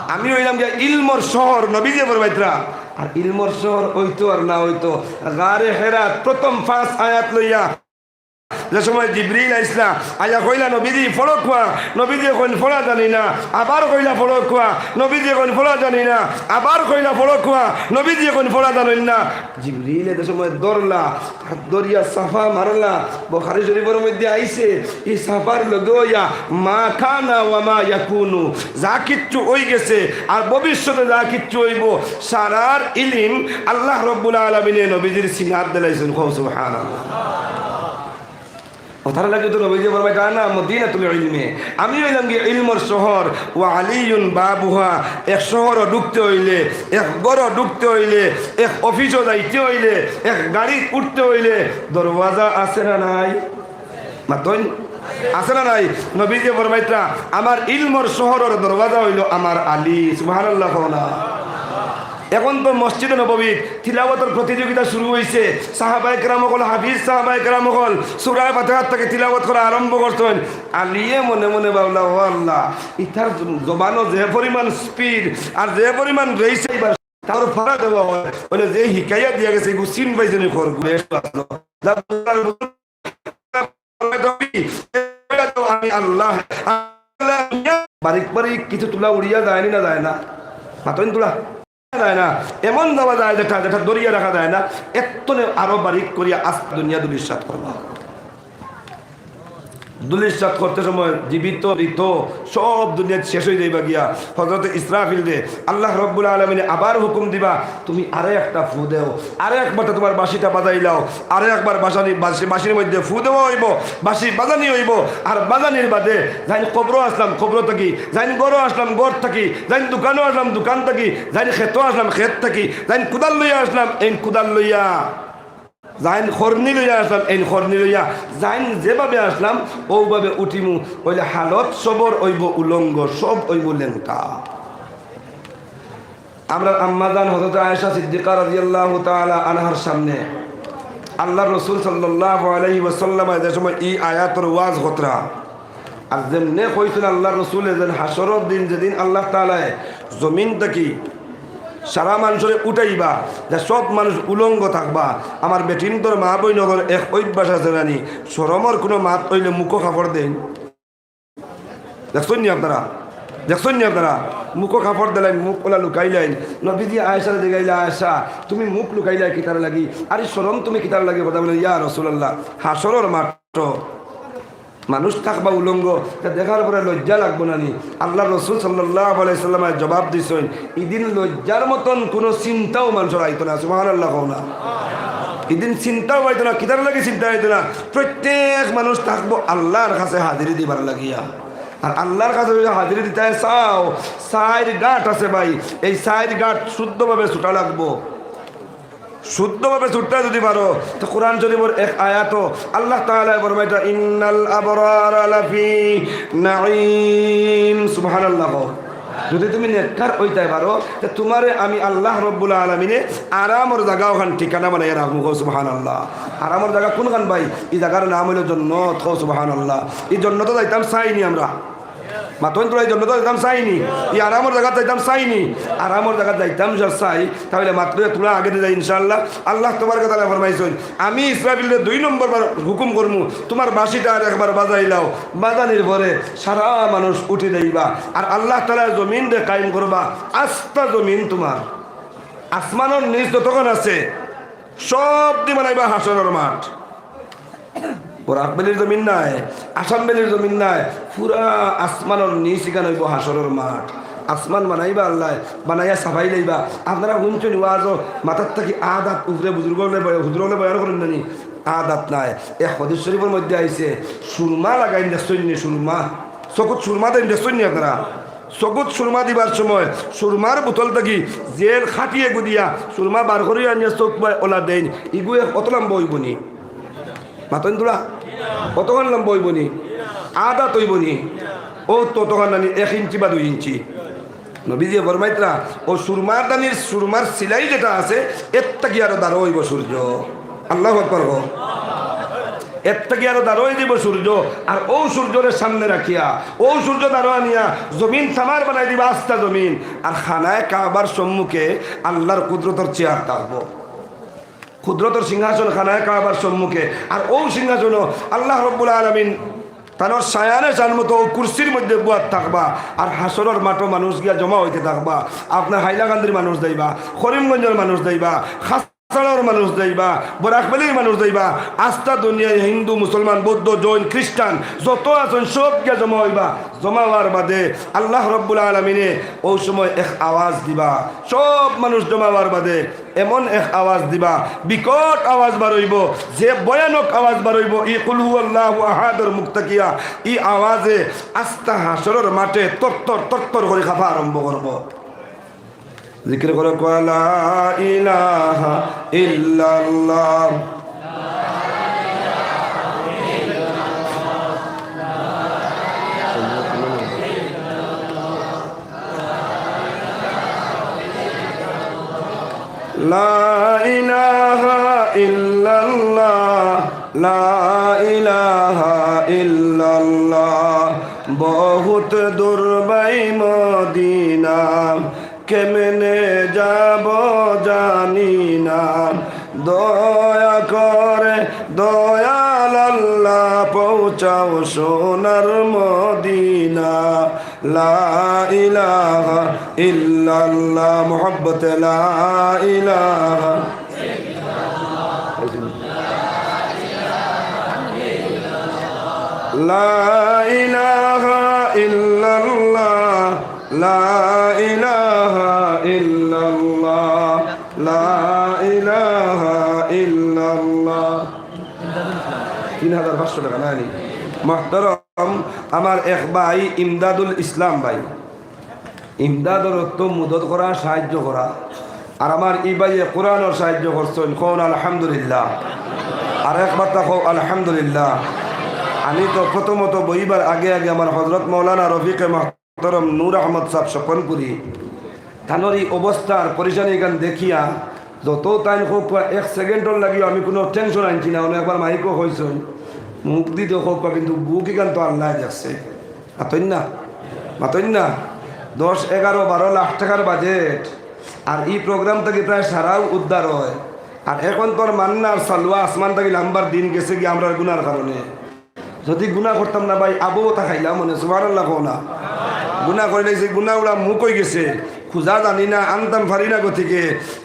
আমি অইলাম গিয়া ইলমর শহর, নবীজি ফরমাইতরা। আর ইলমর শহর অইতো আর না অইতো, গারে হেরাত প্রথম পাঁচ আয়াত লইয়া যে সময় জিবরিল আইছলা, আইয়া কইলা, "নবীজি, পড়উক্কা।" নবীজি কইন, "পড়া জানি না।" আবার কইলা, "পড়উক্কা।" নবীজি কইন, "পড়া জানি না।" আবার কইলা, "পড়উক্কা।" নবীজি কইন, "পড়া জানইন না।" জিবরিলে যে সময় ধরলা, আর ধরিয়া চাপা মারলা, বুখারী শরীফর মধ্যে আইছে, ই চাপার লগে অইয়া মা কানা ওয়া মা ইয়াকুনু, যা কিচ্ছু অই গেছে আর ভবিষ্যতে যা কিচ্ছু অইবো, সারার ইলিম আল্লাহ রব্বুল আলামিনে নবীজির সিনাত দিলাইছইন। কও সুবহানাল্লাহ। ও তার লাগি তো নবীজি ফরমাইতরা, "আনা মদিনাতুল ইলমি।" আমি অইলাম গিয়া ইলমর শহর, "ওয়া আলিয়ুন বাবুহা।" এক শহরো ঢুকতে অইলে, এক ঘরো ঢুকতে অইলে, এক অফিসো যাইতে অইলে, এক গাড়িত উঠতে অইলে দরওয়াজা আছে না নাই? মাতইন, আছে না নাই? নবীজি ফরমাইতরা, "আমার ইলমর শহরর দরওয়াজা অইলো আমার আলী।" সুবহানাল্লাহ কও না। এখন তো মসজিদে নববীত তিলাওয়াতর প্রতিযোগিতা শুরু অইছে। সাহাবায়ে কেরাম অকল, হাফিজ সাহাবায়ে কেরাম অকল সূরা ফাতিহা থাকি তিলাওয়াত করা আরম্ভ করছইন। আলীয়ে মনে মনে ভাবলা, "ও আল্লাহ, ইতার জবানো যে পরিমাণ স্পিড আর যে পরিমাণ রেইস, এবার তার ফাড়া দেওয়া হয়, বলে যে হিকাইয়া দিয়া গেছে, এগু সিন পাইছে নি খরগু, বেশ ভালো। যা বলার বলুন, আমি আল্লাহ, আল্লাহ, বারিক বারিক কিছু তুলা উড়িয়া যায় নি না যায় না? মাতইন তুলা যায় না, এমন যাওয়া যায় যেটা, যেটা ধরিয়া রাখা যায় না। এর তনে আরো বারিক করিয়া আস্তা দুনিয়া ধুলিস্যাৎ করবা। ধুলিস্যাৎ করতে সময় জীবিত, মৃত সব দুনিয়া শেষ অই যাইবা গিয়া। হযরত ইসরাফিলরে আল্লাহ রব্বুল আলামিনে আবার হুকুম দিবা, "তুমি আরো একটা ফু দেও, আরো একবার তো তুমার বাঁশিটা বাজাইলাও, আরো একবার বাঁশানি, বাঁশি, বাঁশির মধ্যে ফু দেওয়া অইবো, বাঁশি বাজানি অইবো।" আর বাজানির বাদে যাইন কবরো আসলাম, কবরো থাকি, যাইন ঘরো আসলাম, ঘর থাকি, যাইন দোকানো আসলাম, দোকান থাকি, যাইন খেতো আসলাম, খেত থাকি, যাইন কুদাল লইয়া আসলাম, এইন কুদাল লইয়া, যাইন খরনি লইয়া আসলাম, এইন খরনি লইয়া, যাইন যেভাবে আসলাম, অউভাবে উঠিমু। অইলে হালত সবর অইবো উলঙ্গ, সব অইবো লেংটা। আমরার আম্মাজান হযরত আয়েশা সিদ্দিকা রাদিয়াল্লাহু তাআলা আনহার সামনে আল্লাহর রাসূল সাল্লাল্লাহু আলাইহি ওয়াসাল্লামে যে সময় ই আয়াতর ওয়াজ করতরা, আর যেমনে কইছইন আল্লাহর রাসূলে যেন হাশরর দিন, যেদিন আল্লাহ তাআলায় জমিন থাকি সারা মানুষরে উঠাইবা, যে সব মানুষ উলঙ্গ থাকবা, আমার বেটিন্তর মা বইনগর এক অভ্যাস আছে নানি, শরমর কুনু মাত অইলে মুখো কাপড় দেইন। দেখছইন নি আপনারা? দেখছইন নি আপনারা? মুখো কাপড় দিলাইন, মুখ ওলা লুকাইলাইন। নবীজি আয়েশারে জিগাইলা, "আয়েশা, তুমি মুখ লুকাইলায় কিতার লাগি? আরে শরম তুমি কিতার লাগি কথা বলে?" "ইয়া রাসূলুল্লাহ, হাশরর মাঠো মানুষ থাকবা উলঙ্গ, তা দেখার পরে লজ্জা লাগবো না নি?" আল্লাহর রাসূল সাল্লাল্লাহু আলাইহি ওয়াসাল্লামে জবাব দিছইন, "ইদিন লজ্জার মতন কুনু চিন্তাও মানুষর আইতো না।" সুবহানাল্লাহ কও না। ইদিন চিন্তাও আইতো না। কিতার লাগি চিন্তা আইতো না? প্রত্যেক মানুষ থাকবো আল্লাহর কাছে হাজিরি দিবার লাগিয়া। আর আল্লাহর কাছে যদি হাজিরি দিতায় চাও, চাইর ঘাট আছে ভাই, এই চাইর ঘাট শুদ্ধভাবে ছুটা লাগবো। শুদ্ধভাবে ছুটতে যদি পারো, তো কোরআন শরীফর এক আয়াতো আল্লাহ তাআলায় ফরমাইতা, "ইন্নাল আবরারা লাফি নাঈম।" সুবহানাল্লাহ। যদি তুমি নেককার অইতায় পারো, তো তুমারে আমি আল্লাহ রব্বুল আলামিনে আরামর জাগা অখান ঠিকানা বানাইয়া রাখমু। কও সুবহানাল্লাহ। আরামর জাগা কুনখান ভাই? ই জাগার নাম অইলো জন্নত। কও সুবহানাল্লাহ। ই জন্নতো যাইতাম চাইনি আমরা। মাতইন তুরা, ই জন্নতো যাইতাম চাইনি, ই আরামর জাগাত যাইতাম চাইনি। আরামর জাগাত যাইতাম যা চাই, তাইলে মাত্র তুরা আগে দিয়া যাই ইনশাআল্লাহ। আল্লাহ তাবারাকা ওয়া তাআলায় ফরমাইছইন, "আমি ইসরাফিলরে দুই নম্বর বার হুকুম করমু, তুমার বাঁশিটা আর একবার বাজাইলাও।" বাজানির পরে সারা মানুষ উঠি যাইবা, আর আল্লাহ তাআলায় জমিনরে কায়েম করবা, আস্তা জমিন তুমার। আসমানর নিচ যতখান আছে, সবদি বানাইবা হাশরর মাঠ। বরাক ভ্যালির জমিন নায়, আসাম ভ্যালির জমিন নায়, পুরা আসমানর নিচ ইখান অইবো হাশরর মাঠ। আসমান বানাইবা আল্লায়, বানাইয়া ছাপাইলাইবা। আপনারা হুনছইন ওয়াজো, মাথার থাকি আধ আত উপরে বুজুর্গ অকলে বয়-, হুজুর অকলে বয়ান করইন না নি? আধ আত নায়। এক হাদিস শরীফর মধ্যে আইছে, সুরমা লাগাইন দেখছইন নি, সুরমা। চকুত সুরমা দেইন দেখছইন নি আপনারা? চকুত সুরমা দিবার সময় সুরমার বোতল থাকি জেল খাটিয়ে গুদিয়া সুরমা বার করিয়া আনিয়া চউখ বায় ওলা দেইন। ইগু এক অত লম্বা অইবো নি? মাতইন তুরা? অতখান লম্বা অইবো নি? আধ আত অইবো নি? অউ তো অতখান নানি, এক ইঞ্চি বা দুই ইঞ্চি। নবীজিয়ে ফরমাইতরা, অউ সুরমার দানির সুরমার সিলাই যেটা আছে, এর থাকি আরো দারো অইবো সূর্য। আল্লাহু আকবার কও। এর থাকি আরো দারো অই যাইবো সূর্য। আর অউ সূর্যরে সামনে রাখিয়া, অউ সূর্য দারো আনিয়া জমিন তামার বানাই দিবা, আস্তা জমিন। আর খানায়ে কাবার সম্মুখে আল্লাহর কুদরতর চেয়ার থাকবো। কুদরতর সিংহাসন খানায়ে কাবার সম্মুখে। আর অউ সিংহাসনো আল্লাহ রব্বুল আলামিন তানর শায়ানে শান মতো অউ কুরসির মধ্যে বওয়াত থাকবা। আর হাশরর মাঠো মানুষ গিয়া জমা অইতে থাকবা। আপনার হাইলাকান্দির মানুষ যাইবা, করিমগঞ্জর মানুষ যাইবা, খাসড়ার মানুষ যাইবা, বরাক ভ্যালির মানুষ যাইবা, আস্তা দুনিয়ার হিন্দু, মুসলমান, বৌদ্ধ, জৈন, খ্রিস্টান যত আছইন সব গিয়া জমা অইবা। জমা অওয়ার বাদে আল্লাহ রব্বুল আলামিনে অউ সময় এক আওয়াজ দিবা, সব মানুষ জমা অওয়ার বাদে এমন এক আওয়াজ দিবা, বিকট আওয়াজ বার অইবো, যে ভয়ানক আওয়াজ বার অইবো। ই কুল হুয়াল্লাহু আহাদর মুখ থাকিয়া ই আওয়াজে আস্তা হাশরর মাঠে তরতর তরতর করি কাঁপা আরম্ভ করবো। জিকির করো, কও লা ইলাহা ইল্লাল্লাহ। লা ইলাহা ইল্লাল্লাহ, লা ইলাহা ইল্লাল্লাহ, বহুত দূর বাই মদিনা। কেমনে যাব জানি না। দয়া করে দয়াল আল্লাহ পৌঁছাও সোনার মদিনা। লা ইলাহা ইল্লাল্লাহ, মোহব্বতে লা ইলাহা। লা ইলাহা ইল্লাল্লাহ, লা ইলাহা ইল্লাল্লাহ, লা ইলাহা ইল্লাল্লাহ। তিন হাজার পাঁচশো টেকা নায়নি? মুহতারাম, আমার এক ভাই ইমদাদুল ইসলাম ভাই, ইমদাদর অর্থ মদত করা, সাহায্য করা। আর আমার ই ভাইয়ে কোরআনর সাহায্য করছইন, কওন আলহামদুলিল্লাহ। আর একবার তা কও আলহামদুলিল্লাহ। আমি তো প্রথমত বইবার আগে আগে আমার হযরত মাওলানা রফিকে মুহতারাম নূর আহমদ সাহেব স্বপনপুরি, তানর ই অবস্থার পরেশানি ইখান দেখিয়া যত তাইন কউক্কা এক সেকেন্ডর লাগিও আমি কুনু টেনশন আনছি না, অনো একবার মাইকো কইছইন, মুখ দি তো কউক্কা, কিন্তু বুক ইখান তো আল্লায় দেখছে। মাতইন না, মাতইন না। দশ, এগারো, বারো লাখ টেকার বাজেট, আর ই প্রোগ্রাম থাকি প্রায় সারাউ উদ্ধার অয়। আর এখন তো আর মান্না আর সালুয়া আসমান থাকি লামবার দিন গেছে গিয়া আমরার গুনার কারণে। যদি গুনা করতাম না ভাই, আবু ওতা খাইলাম মনে, সুবহানাল্লাহ কও না। গুনা করিলাইছি, গুনা উড়া মুখ অইগেছে, খুজা জানি না, আনতাম পারি না গতিকে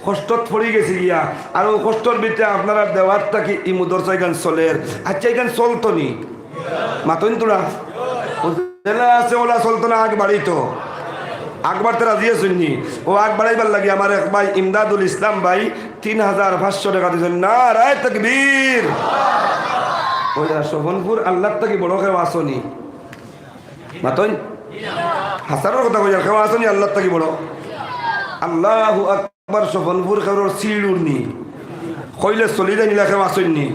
কষ্টত পড়ি গেছি গিয়া। আর অউ কষ্টর ভিতরে আপনারার দেওয়াত থাকি ই মুদরসা ইখান চলের। আচ্ছা, ইখান চলতো নি? মাতইন তুরা। অউ যেলা আছে অলা চলতো না, আগ বাড়িতো। আগ বাড়তে রাজি আছইন নি? অউ আগ বাড়াইবার লাগি আমার এক ভাই ইমদাদুল ইসলাম ভাই তিন হাজার পাঁচশো টেকা দিছইন। নারায়ে তাকবীর। অউ যারা স্বপনপুর আল্লার থাকি বড় কেউ আছো নি? মাতইন। হাছারর কথা কইয়ার, কেউ আছো নি আল্লার থাকি বড়? আল্লাহু আকবার। স্বপনপুর কেউর সিঁড়ুর নি? কইলে চলি যাইন ইলা কেউ আছইন নি?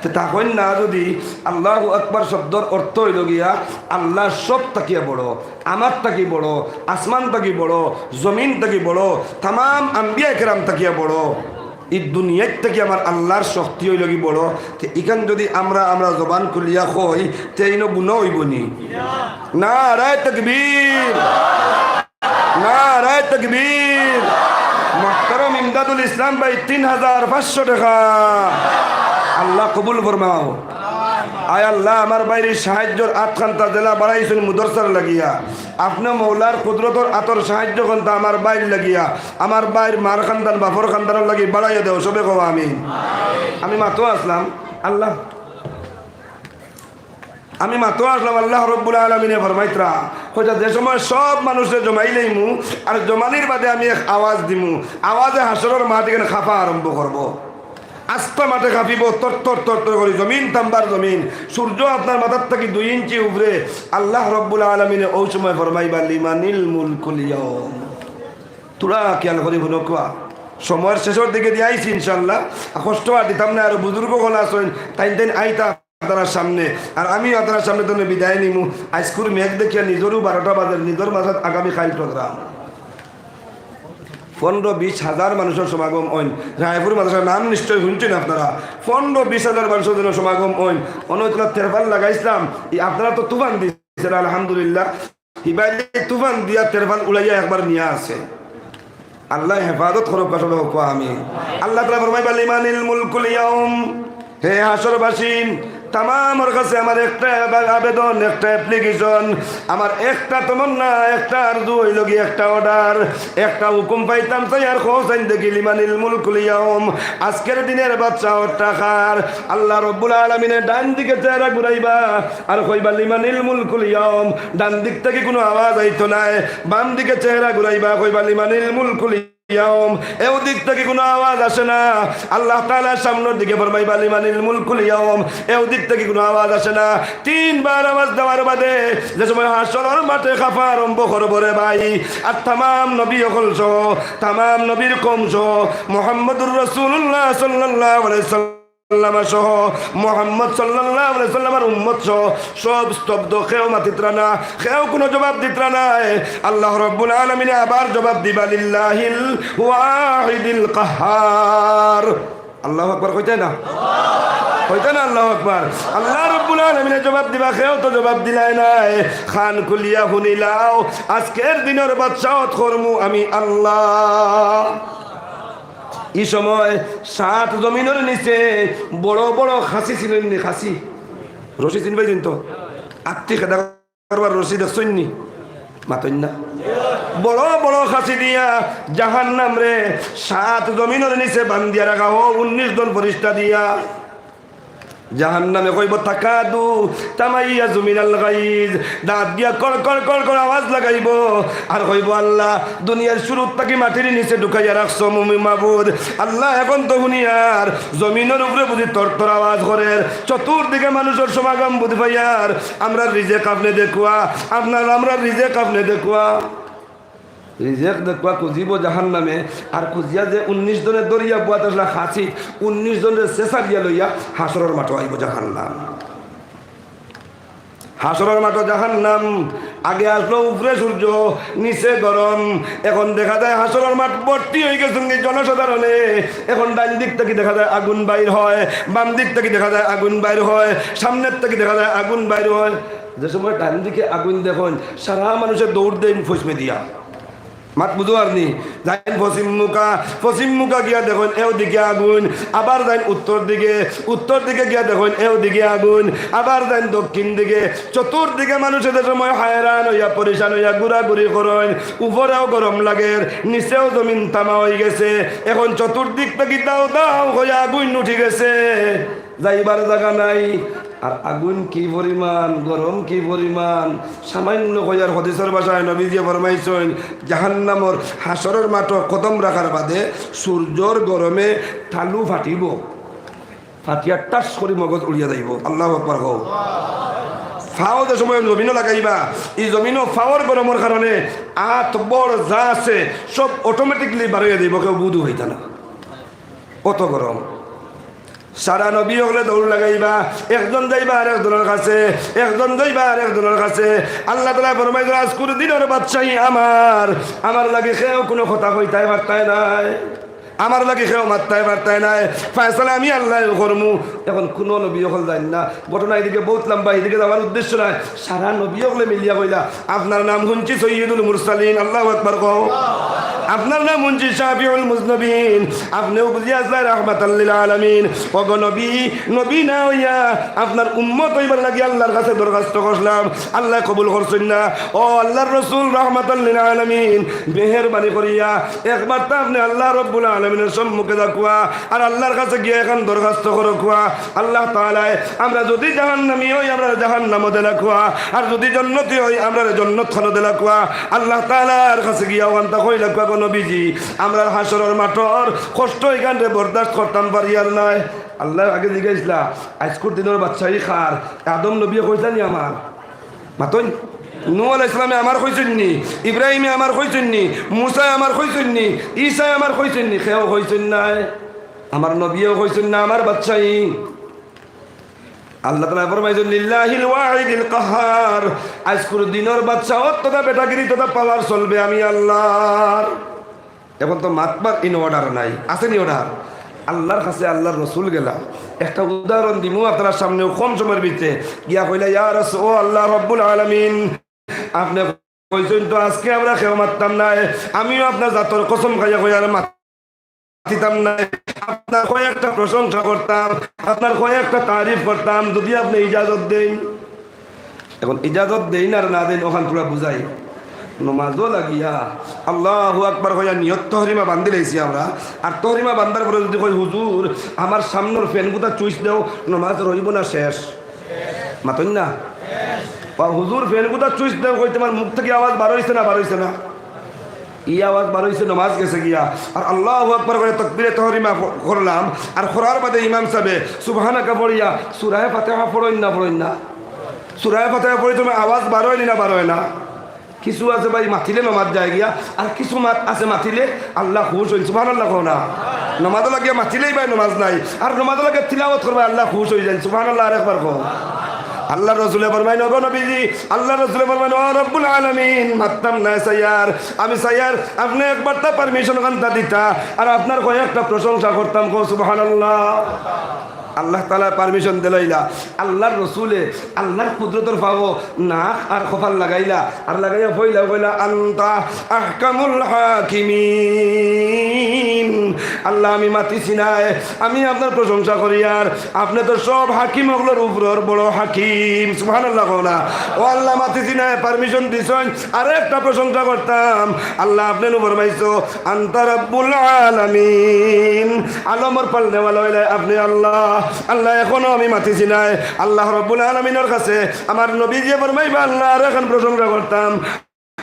তে তা কইন না যদি, আল্লাহু আকবার শব্দর অর্থ অইলো গিয়া আল্লাহ সব থাকিয়া বড়, আমার থাকি বড়, আসমান থাকি বড়, জমিন থাকি বড়, তামাম আম্বিয়া কেরাম থাকিয়া বড়। ই দুনিয়ার থাকি আমার আল্লার শক্তি অইলো গি বড়। তে ইখান যদি আমরা, আমরা জবান খুলিয়া কই, তে ইনো গুনা অইবো নি? নারায়ে তাকবীর। নারায়ে তাকবীর। মুহতারাম ইমদাদুল ইসলাম ভাই, তিন হাজার পাঁচশো টেকা। আল্লাহ কবুল ফরমাও। আয় আল্লাহ, আমার ভাইর ই সাহায্যর আতখান্তা যেলা বাড়াইছইন মুদরসার লাগিয়া, আপনে মৌলার কুদরতর আতর সাহায্য খান্তা আমার ভাইর লাগিয়া, আমার ভাইর মার খান্দান, বাফর খান্দানর লাগি বাড়াইয়া দেও, সবে কও আমিন। আমি মাতো আছলাম, আল্লাহ আমি মাতো আছলাম, আল্লাহ রব্বুল আলামিনে ফরমাইতরা, কইতা, যে সময় সব মানুষরে জমাইলাইমু, আর জমানির বাদে আমি এক আওয়াজ দিমু, আওয়াজে হাশরর মাঠ ইখান কাঁপা আরম্ভ করবো। আস্তা মাঠে কাঁপিবো, তর তর তর তর করি, জমিন তাম্বার জমিন, সূর্য আপনার মাথার থাকি দুই ইঞ্চি উপরে। আল্লাহ রব্বুল আলামিনে অউ সময় ফরমাইবা, লিমানিল মুলকুল ইয়াউম। তুরা খেয়াল করি হুনো কুয়া, সময়র শেষর দিকে দিয়া আইছি ইনশাআল্লাহ, আর কষ্ট আর দিতাম না, আরো বুজুর্গ অকল আছইন, তাইন তাইন আইতা আপনারার সামনে, আর আমিও আপনারার সামনে তনে বিদায় নিমু। আইজকুর মেঘ দেখিয়া নিজরও বারোটা বাজের, নিজর মাঝে আগামী কাইল প্রোগ্রাম। পনেরো বিশ হাজার মানুষর সমাগম অইন। রায়পুর মাদ্রাসার নাম নিশ্চয় হুনছইন আপনারা। পনেরো বিশ হাজার মানুষর যেন সমাগম অইন। অনো ইতলা তেরপাল লাগাইছলাম, ই আপনারা তো তুফান দিছইন, আলহামদুলিল্লাহ। হিবাইলে তুফান দিয়া তেরপাল উড়াইয়া একবার নিয়া আছে। আল্লায় হেফাজত করউক্কা, সবে কও আমিন। আল্লাহ তাআলা ফরমাইবা, লিমানিল মুলকুল ইয়াউম। হে হাশরবাসী, তামামর কাছে আমার একটা আবে-, আবেদন, একটা application, আমার একটা তমন্না, একটা আরজু অইলো গি, একটা order, একটা হুকুম পাইতাম চাই, আর কও চাইন দেখি, লিমানিল মুলকুল ইয়াউম, আজকের দিনের বাদশাহটা কার? আল্লাহ রব্বুল আলামিনে ডাইন দিকে চেহারা ঘুরাইবা, আর কইবা, লিমানিল মুলকুল ইয়াউম। ডান দিক থাকি কুনু আওয়াজ আইতো নায়, বাম দিকে চেহারা ঘুরাইবা, কইবা, লিমানিল মুলকুল ইয়াউম। এও দিক থাকি কুনু আওয়াজ আসে না। আল্লাহ তাআলা সামনর দিকে ফরমাইবা, লিমানিল মুলকুল ইয়াউম। এও দিক থাকি কুনু আওয়াজ আসে না। তিনবার আওয়াজ দেওয়ার বাদে যে সময় হাশরর মাঠে কাঁপা আরম্ভ করবো রে ভাই, আর তামাম নবী অকল সহ, তামাম নবীর কওম সহ, মুহাম্মাদুর রাসূলুল্লাহ সাল্লাল্লাহু আলাইহি ওয়াসাল্লাম সাল্লাম সহ, মোহাম্মদ সাল্লাল্লাহু আলাইহি সাল্লামের উম্মত সহ সব স্তব্ধ, কেউ মাতিত্রা না, কেউ কুনু জবাব দিত্রা না। আল্লাহ রব্বুল আলামিনে আবার জবাব দিবা, লিল্লাহিল ওয়াহিদিল কাহহার। আল্লাহু আকবার কইতায় না? কইতায় না আল্লাহু আকবার? আল্লাহ রাব্বুল আলামিনে জবাব দিবা, কেউ তো জবাব দিলায় নায়। কান খুলিয়া হুনিলাও, আজকের দিনর বাদশাহত করমু আমি আল্লাহ। ই সময় সাত জমিনর নিচে বড় বড় খাসি, চিনইন নি খাসি? রশি চিনবায় চিনতো? আত্তি খেদা করবার রশি দেখছইন নি? মাতইন না। বড় বড় খাসি দিয়া জাহান্নামরে সাত জমিনর নিচে বান্ধিয়া রাখা অয় উনিশ জন ফিরিস্তা দিয়া। জাহান্নামে কইবো, "তাকাদু তামাইয়াজু মিনাল গাইজ।" দাঁত দিয়া কড় কড় কড় কড় আওয়াজ লাগাইবো, আর কইবো, "আল্লাহ, দুনিয়ার শুরুর থাকি মাটির নিচে ঢুকাইয়া রাখছো, মুমি মাবুদ। আল্লাহ, এখন তো হুনিয়ার জমিনর উপরে বুঝি তরতর আওয়াজ করের, চতুর্দিকে মানুষর সমাগম বুঝি পাইয়ার, আমরার রিজেক আপনে দেখুয়া, আপনার আমরার রিজেক আপনে দেখুয়া।" রিজেক দেখুয়া খুজিবো জাহান্নামে, আর খুজিয়া যে উনিশ জনে ধরিয়া বওয়াত আছলা খাসি, উনিশ জনরে ছেছা দিয়া লইয়া হাশরর মাঠো আইবো জাহান্নাম। হাশরর মাঠো জাহান্নাম, আগে আছলো উপরে সূর্য, নিচে গরম। এখন দেখা যায় হাশরর মাঠ ভর্তি অইগেছে জনসাধারণে। এখন ডাইন দিক থাকি দেখা যায় আগুন বাইর হয়, বাম দিক থাকি দেখা যায় আগুন বাইর হয়, সামনের থাকি দেখা যায় আগুন বাইর হয়। যে সময় ডাইন দিকে আগুন দেখইন, সারা মানুষে দৌড় দেইন ফইছমে দিয়া। মাত বুঝো আর নি? যাইন পশ্চিম মুখা, পশ্চিম মুখা গিয়া দেখইন এও দিকে আগুন, আবার যাইন উত্তর দিকে, উত্তর দিকে গিয়া দেখইন এও দিকে আগুন, আবার যাইন দক্ষিণ দিকে। চতুর্দিকে মানুষে যে সময় হায়রান অইয়া, পরেশান অইয়া ঘুরাঘুরি করইন, উপরেও গরম লাগের, নিচেও জমিন তামা অইগেছে। এখন চতুর্দিক থাকি দাউ দাউ কইয়া আগুন উঠি গেছে। যাইবার জাগা নাই। আর আগুন কি পরিমাণ, গরম কি পরিমাণ, সামান্য কইয়ার হাদিসর ভাষায় নবীজিয়ে ফরমাইছইন, জাহান্নামর হাশরর মাঠো কদম রাখার বাদে সূর্যর গরমে তালু ফাটিবো, ফাটিয়া টাস করি মগজ উড়িয়া যাইবো। আল্লাহু আকবার কও। ফাও যে সময় জমিনো লাগাইবা, ই জমিনো ফাওর গরমর কারণে আত বড় যা আছে সব automatically বারইয়া যাইবো, কেউ বুধু হইতা না। কত গরম। সারা নবী অকলে দৌড় লাগাইবা, একজন যাইবা আর একজনর কাছে, একজন যাইবা আর একজনর কাছে। আল্লাহ তাআলায় ফরমাইছইন, "আজকুর দিনর বাদশাহী আমার, আমার লাগি কেউ কুনু কথা কইতায় পারতায় নায়, আমার লাগি কেউ মাততায় পারতায় নায়, ফয়সালা আমি আল্লায় করমু।" এখন কুনু নবী অকল যাইন না, ঘটনা এদিকে বউত লম্বা, এদিকে যাওয়ার উদ্দেশ্য নায়। সারা নবী অকলে মিলিয়া কইলা, "আপনার নাম হুনছি সৈয়দুল মুরসালিন।" আল্লাহু আকবার কও। "আপনার নাম হুনছি শাফিউল মুজনিবিন।" আপনেও বুঝিয়া আছলা রাহমাতাল লিল আলামিন। ওগো নবী, নবী না অইয়া আপনার উম্মত অইবার লাগি আল্লাহর কাছে দরখাস্ত করলাম, আল্লায় কবুল করছইন না। ও আল্লাহর রসুল রাহমাতাল লিল আলামিন, মেহেরবানি করিয়া একবার তো আপনে আল্লাহ রব্বুল আলামিনর সম্মুখে যাউক্কা, আর আল্লাহর কাছে গিয়া এখান দরখাস্ত করউক্কা। আল্লাহ তাআলায় আমরা যুদি জাহান্নামী অই, আমরারে জাহান্নামো দিলাউক্কা, আর যুদি জন্নতি অই, আমরারে জন্নত খানো দিলাউক্কা। আল্লাহ তাআলার কাছে গিয়া অখানতা কইলাউক্কা, "গো নবীজি, আমরার হাশরর মাঠর কষ্ট ইখানরে বরদাস্ত করতাম পারিয়ার নায়।" আল্লায় আগে জিগাইছলা, "আইজকুর দিনর বাদশাহী কার?" আদম নবীয়ে কইছলা নি আমার? মাতইন। নূহ আলাইহিস সালামে আমার কইছইন নি? ইব্রাহিমে আমার কইছইন নি? মুসায় আমার কইছইন নি? ঈসায় আমার কইছইন নি? কেউ কইছইন নায়। আমার নবীয়েও কইছইন না আমার বাদশাহী। আল্লাহ তাআলায় ফরমাইছইন, "লিল্লাহিল ওয়াহিদিল কাহহার।" আইজকুর দিনর বাদশাহত তথা বেটাগিরি তথা power চলবে আমি আল্লাহর। এখন তো মাতবার in order নাই, আছে নি order? আল্লাহর কাছে আল্লাহর রসুল গেলা। একটা উদাহরণ দিমু আপনারার সামনে, কম সময়র ভিতরে গিয়া কইলা, "ইয়া রাসূল, ও আল্লাহ রব্বুল আলামিন, আপনে কইছইন তো আজকে আমরা কেউ মাততাম নায়, আমিও আপনার জাতর কসম খাইয়া কইয়ার মাতিতাম নায়, আপনার কয়েকটা প্রশংসা করতাম, আপনার কয়েকটা তারিফ করতাম, যুদি আপনে ইজাজত দেইন।" এখন ইজাজত দেইন আর না দেইন, অখান থুড়া বুঝাই। নমাজও লাগিয়া আল্লাহু আকবার কইয়া নিয়ত তহরিমা বান্ধিলাইছি আমরা। আর তহরিমা বান্ধার পরে যুদি কই, "হুজুর, আমার সামনর fan গুতা চুইচ দেও", নমাজ রইবো না শেষ? মাতইন না? বা হুজুর, fan গুতা চুইচ দেও কইতে আমার মুখ থাকি আওয়াজ বার অইছে না, বার অইছে না? ই আওয়াজ বার অইছে, নমাজ গেছে গিয়া। আর আল্লাহু আকবার কইয়া তকবিরে তহরিমা ক-, করলাম। আর করার বাদে ইমাম সাবে সুবহানাকা পড়িয়া সুরায়ে ফাতিহা পড়ইন না, পড়ইন না? সুরায়ে ফাতিহা পড়ি তুমি আওয়াজ বার অয় নি না, বার অয় না? কিছু আছে ভাই মাতিলে নমাজ যায় গিয়া, আর কিছু মাত আছে মাতিলে আল্লাহ খুশ অইন। সুবহানাল্লাহ কও না? নমাজও লাগিয়া মাতিলেই ভাই নমাজ নাই, আর নমাজও লাগিয়া তিলাওয়াত করবা আল্লাহ খুশ অই যাইন। সুবহানাল্লাহ আরেকবার কও। আল্লাহর রসুলে ফরমাইন, "ওগো নবীজি," আল্লাহর রসুলে ফরমাইন, "ও রব্বুল আলামিন, মাততাম নায় চাইয়ার, আমি চাইয়ার আপনে একবারতা পারমিশন খানতা দিতা, আর আপনার কয়েকটা প্রশংসা করতাম।" কও সুবহানাল্লাহ। আল্লাহ তাআলা পারমিশন দিলাইলা, আল্লাহর রসুলে আল্লাহর কুদরতর ফাও নাক আর কপাল লাগাইলা, আর লাগাইয়া কইলা, কইলা, "আনতা আহকামুল হাকিমিন।" আল্লাহ, আমি মাতিছি নায়, আমি আপনার প্রশংসা করিয়ার, আপনে তো সব হাকিম অকলর উপরর বড় হাকিম। সুবহানাল্লাহ কও না। ও আল্লাহ, মাতিছি নায়, পারমিশন দিছইন, আরো একটা প্রশংসা করতাম। আল্লাহ, আপনে নু ফরমাইছো, "আনতা রাব্বুল আলামিন।" আলমর পালনেওয়ালা অইলা আপনে আল্লাহ। আল্লাহ, এখনো আমি মাতিছি নায়। আল্লাহ রব্বুল আলামিনর কাছে আমার নবীজিয়ে ফরমাইবা, "আল্লাহ, আরো একখান প্রশংসা করতাম।"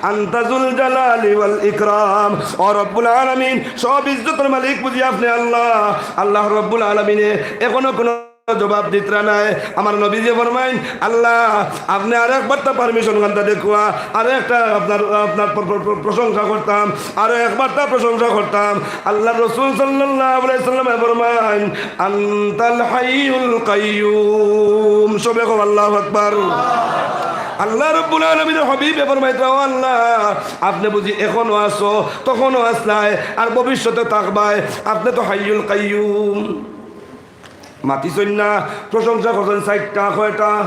"আনতা যুল জালালি ওয়াল ইকরাম।" ও রব্বুল আলামিন, সব ইজ্জতর মালিক বুঝি আপনে আল্লাহ। আল্লাহ রব্বুল আলামিনে এখনো কোনো জবাব দিতরা নায়। আমার নবীজিয়ে ফরমাইন, "আল্লাহ, আপনে আরো একবারতা পারমিশন খানতা দেখুয়া, আরো একটা আপনার, আপনার প্র-, প্র-, প্র-, প্রশংসা করতাম, আরো একবারতা প্রশংসা করতাম।" আল্লাহর রসুল সাল্লাল্লাহু আলাইহি ওয়াসাল্লামে ফরমাইন, "আনতাল হাইয়ুল কাইয়ুম।" সবে কও, "আল্লাহু আকবার।" আল্লাহ রব্বুল আলামিনর হাবিবে ফরমাইতরা, "ও আল্লাহ, আপনে বুঝি এখনো আছো, তখনো আছলায়, আর ভবিষ্যতে থাকবায়, আপনে তো হাইয়ুল কাইয়ুম।" মাতিছইন না, প্রশংসা করছইন চাইরটা, কয়টা?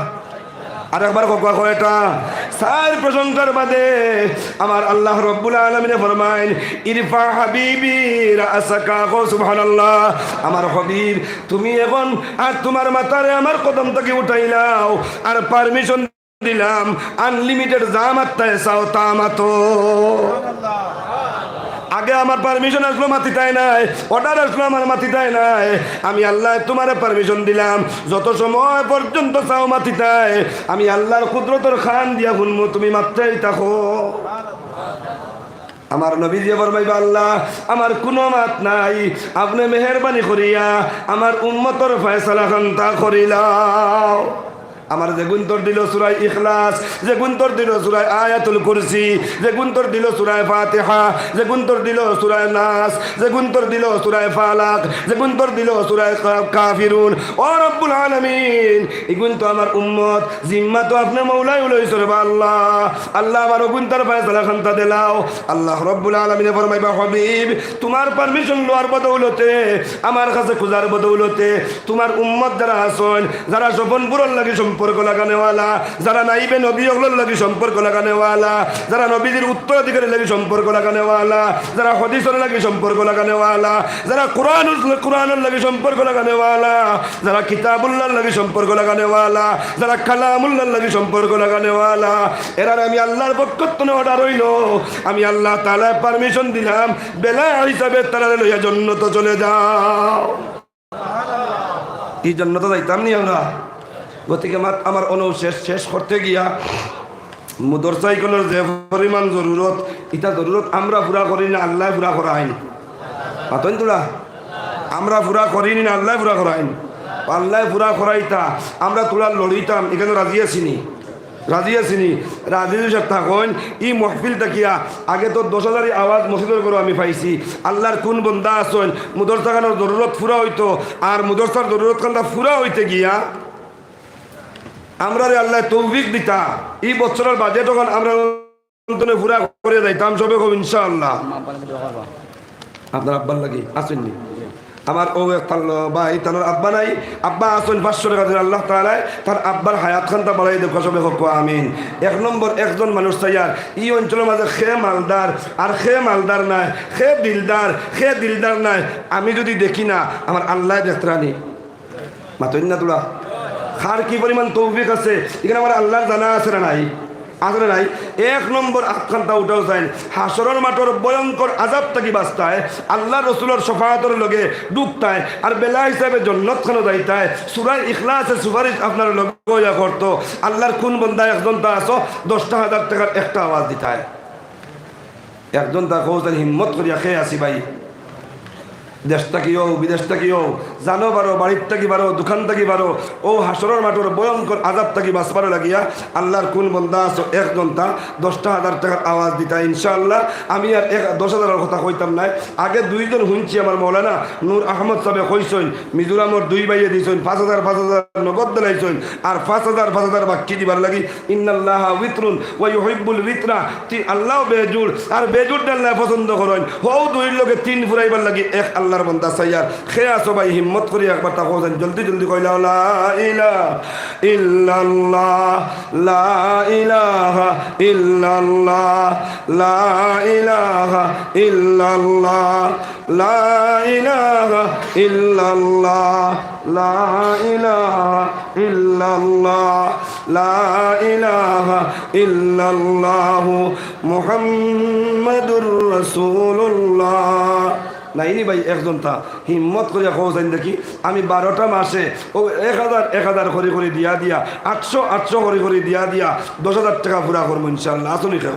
আর একবার কউক্কা, কয়টা? চাইর প্রশংসার বাদে আমার আল্লাহ রব্বুল আলামিনে ফরমাইন, "ইরফা হাবিবি রাসাকা।" কও সুবহানাল্লাহ। আমার হাবিব, তুমি এখন আর তুমার মাথারে আমার কদম থাকি উঠাইলাও, আর পারমিশন দিলাম, আনলিমিটেড যা মাততায় চাও তা মাতো। আগে আমার পারমিশন আছলো মাতিতায় নায়, অর্ডার আছলো আমার মাতিতায় নায়। আমি আল্লায় তুমারে পারমিশন দিলাম, যত সময় পর্যন্ত চাও মাতিতায়, আমি আল্লার কুদরতর কান দিয়া হুনমু, তুমি মাততায় থাকো। আমার নবীজিয়ে ফরমাইবা, "আল্লাহ, আমার কুনু মাত নাই, আপনে মেহেরবানি করিয়া আমার উম্মতর ফয়সালা খানতা করিলাও।" আমার যেগুইন্তর দিলো সূরা ইখলাস, যেগুইন্তর দিলো সূরা আয়াতুল কুরসি, যেগুইন্তর দিলো সূরা ফাতিহা, যেগুইন্তর দিলো সূরা নাস, যেগুইন্তর দিলো সূরা ফালাক, যেগুইন্তর দিলো সূরা কা-, কাফিরুন। ও রব্বুল আলামিন, ইগুইন্ত আমার উম্মত, জিম্মা তো আপনে মৌলায় লইছইন রে বা আল্লাহ। আল্লাহ, আমার অগুইন্তর ফয়সালা খানতা দিলাও। আল্লাহ রব্বুল আলামিনে ফরমাইবা, "হাবিব, তুমার পারমিশন লওয়ার বদৌলতে, আমার কাছে খুজার বদৌলতে, তুমার উম্মত যারা আছইন, যারা স্বপনপুরর লাগি সম্পর্ক লাগানেওয়ালা, যারা নাইবে নবী অকলর লাগি সম্পর্ক লাগানেওয়ালা, যারা নবীজির উত্তরাধিকারীর লাগি সম্পর্ক লাগানেওয়ালা, যারা হাদিসর লাগি সম্পর্ক লাগানেওয়ালা, যারা কুরআন, কুরআনর লাগি সম্পর্ক লাগানেওয়ালা, যারা কিতাবুল্লাহর লাগি সম্পর্ক লাগানেওয়ালা, যারা কালামুল্লাহর লাগি সম্পর্ক লাগানেওয়ালা, এরারে আমি আল্লাহর পক্ষ থনে অর্ডার অইলো, আমি আল্লাহ তাআলায় পারমিশন দিলাম, বেলা হিসাবে তারারে লইয়া জন্নতো চলে যাও।" ই জন্নতো যাইতাম নি আমরা? গতিকে মাত আমার অনউ শেষ, শেষ করতে গিয়া মুদরসা ইকলর যে পরিমাণ জরুরত, ইতা জরুরত আমরা পুরা করি না, আল্লায় পুরা করাইন। মাতইন তুরা? আমরা পুরা করি নি না, আল্লায় পুরা করাইন? আল্লায় পুরা করাইতা, আমরা তুরা লড়িতাম, ইখানো রাজি আছি নি? রাজি আছি নি? রাজি যদি থাকইন, ই মহফিল থাকিয়া আগে তো দশ হাজারি আওয়াজ মসজিদর ঘরো আমি পাইছি। আল্লাহর কুন বন্দা আছইন, মুদরসাখানর জরুরত পুরা অইতো, আর মুদরসার জরুরত খানতা পুরা অইতে গিয়া আমরারে আল্লায় তৌফিক দিতা, ই বছরর বাজেট অখান আমরা অন্তনে পুরা করিয়া যাইতাম, সবে কও ইনশাআল্লাহ। আপনার আব্বার লাগি আছইন নি? আমার অউ এক তার ল-, ভাই, তার আব্বা নাই, আব্বা আছইন পাঁচশো টেকা দিন আল্লাহ তাআলায় তার আব্বার হায়াত খানতা বাড়াই দেউক্কা, সবে কও আমিন। এক নম্বর, একজন মানুষ চাইয়ার, ই অঞ্চলর মাঝে কে মালদার, আর কে মালদার নায়, কে দিলদার, কে দিলদার নায়, আমি যদি দেখি না, আমার আল্লায় দেখতরা নি। মাতইন না তুরা? কার কি পরিমাণ তৌফিক আছে, ইখানো আমার আল্লাহর জানা আছে না নাই? আছে না নাই? এক নম্বর আত খানতা উঠাও চাইন। হাশরর মাঠর ভয়ঙ্কর আজাব থাকি বাঁচতায়, আল্লাহর রসুলর শফাআতর লগে ঢুকতায়, আর বেলা হিসাবে জন্নত খানো যাইতায়। সূরা ইখলাসে সুপারিশ আপনার লগে অইয়া করতো। আল্লাহর কুন বন্দা একজনতা আছো, দশটা হাজার টেকার একটা আওয়াজ দিতায়। একজনতা কও চাইন হিম্মত করিয়া, কে আছি ভাই? দেশ থাকিও, বিদেশ থাকিও, জানো বারো, বাড়ির থাকি বারো, দোকান থাকি বারো, অউ হাশরর মাঠর ভয়ঙ্কর আযাব থাকি বাঁচবার লাগিয়া আল্লাহর কুন বন্দা আছো একজনতা দশটা হাজার টেকার আওয়াজ দিতা? ইনশাআল্লাহ, আমি আর এক, দশ হাজারর কথা কইতাম নায়। আগে দুইজন হুনছি, আমার মৌলানা নূর আহমদ সাবে কইছইন, মিজোরামর দুই ভাইয়ে দিছইন, পাঁচ হাজার, পাঁচ হাজার নগদ দিলাইছইন, আর পাঁচ হাজার, পাঁচ হাজার বাক্কি দিবার লাগি। ইন্নাল্লাহা ওয়িতরুন ওয়া ইউহিব্বুল ওয়িতরা, তি-, আল্লাহ বেজুড়, আর বেজুড়রে আল্লায় পছন্দ করইন। হউ দুইর লগে তিন ফুরাইবার লাগি এক আল্লাহর বন্দা চাইয়ার। কে আছো ভাই, হিম্মত করি একবার তা কওছাইন, জলদি জলদি কইলা, লা ইলাহা ইল্লাল্লাহ, লা ইলাহা ইল্লাল্লাহ, লা ইলাহা ইল্লাল্লাহ, লা ইলাহা ইল্লাল্লাহ, লা ইলাহা ইল্লাল্লাহ, লা ইলাহা ইল্লাল্লাহু মুহাম্মাদুর রাসূলুল্লাহ। নাইনি ভাই একজনতা? হিম্মত করিয়া কওছাইন দেখি, আমি বারোটা মাসে অউ এক হাজার, এক হাজার করি করি দিয়া দিয়া, আটশো, আটশো করি করি দিয়া দিয়া দশ হাজার টেকা পুরা করমু ইনশাআল্লাহ। আছোনি কেউ?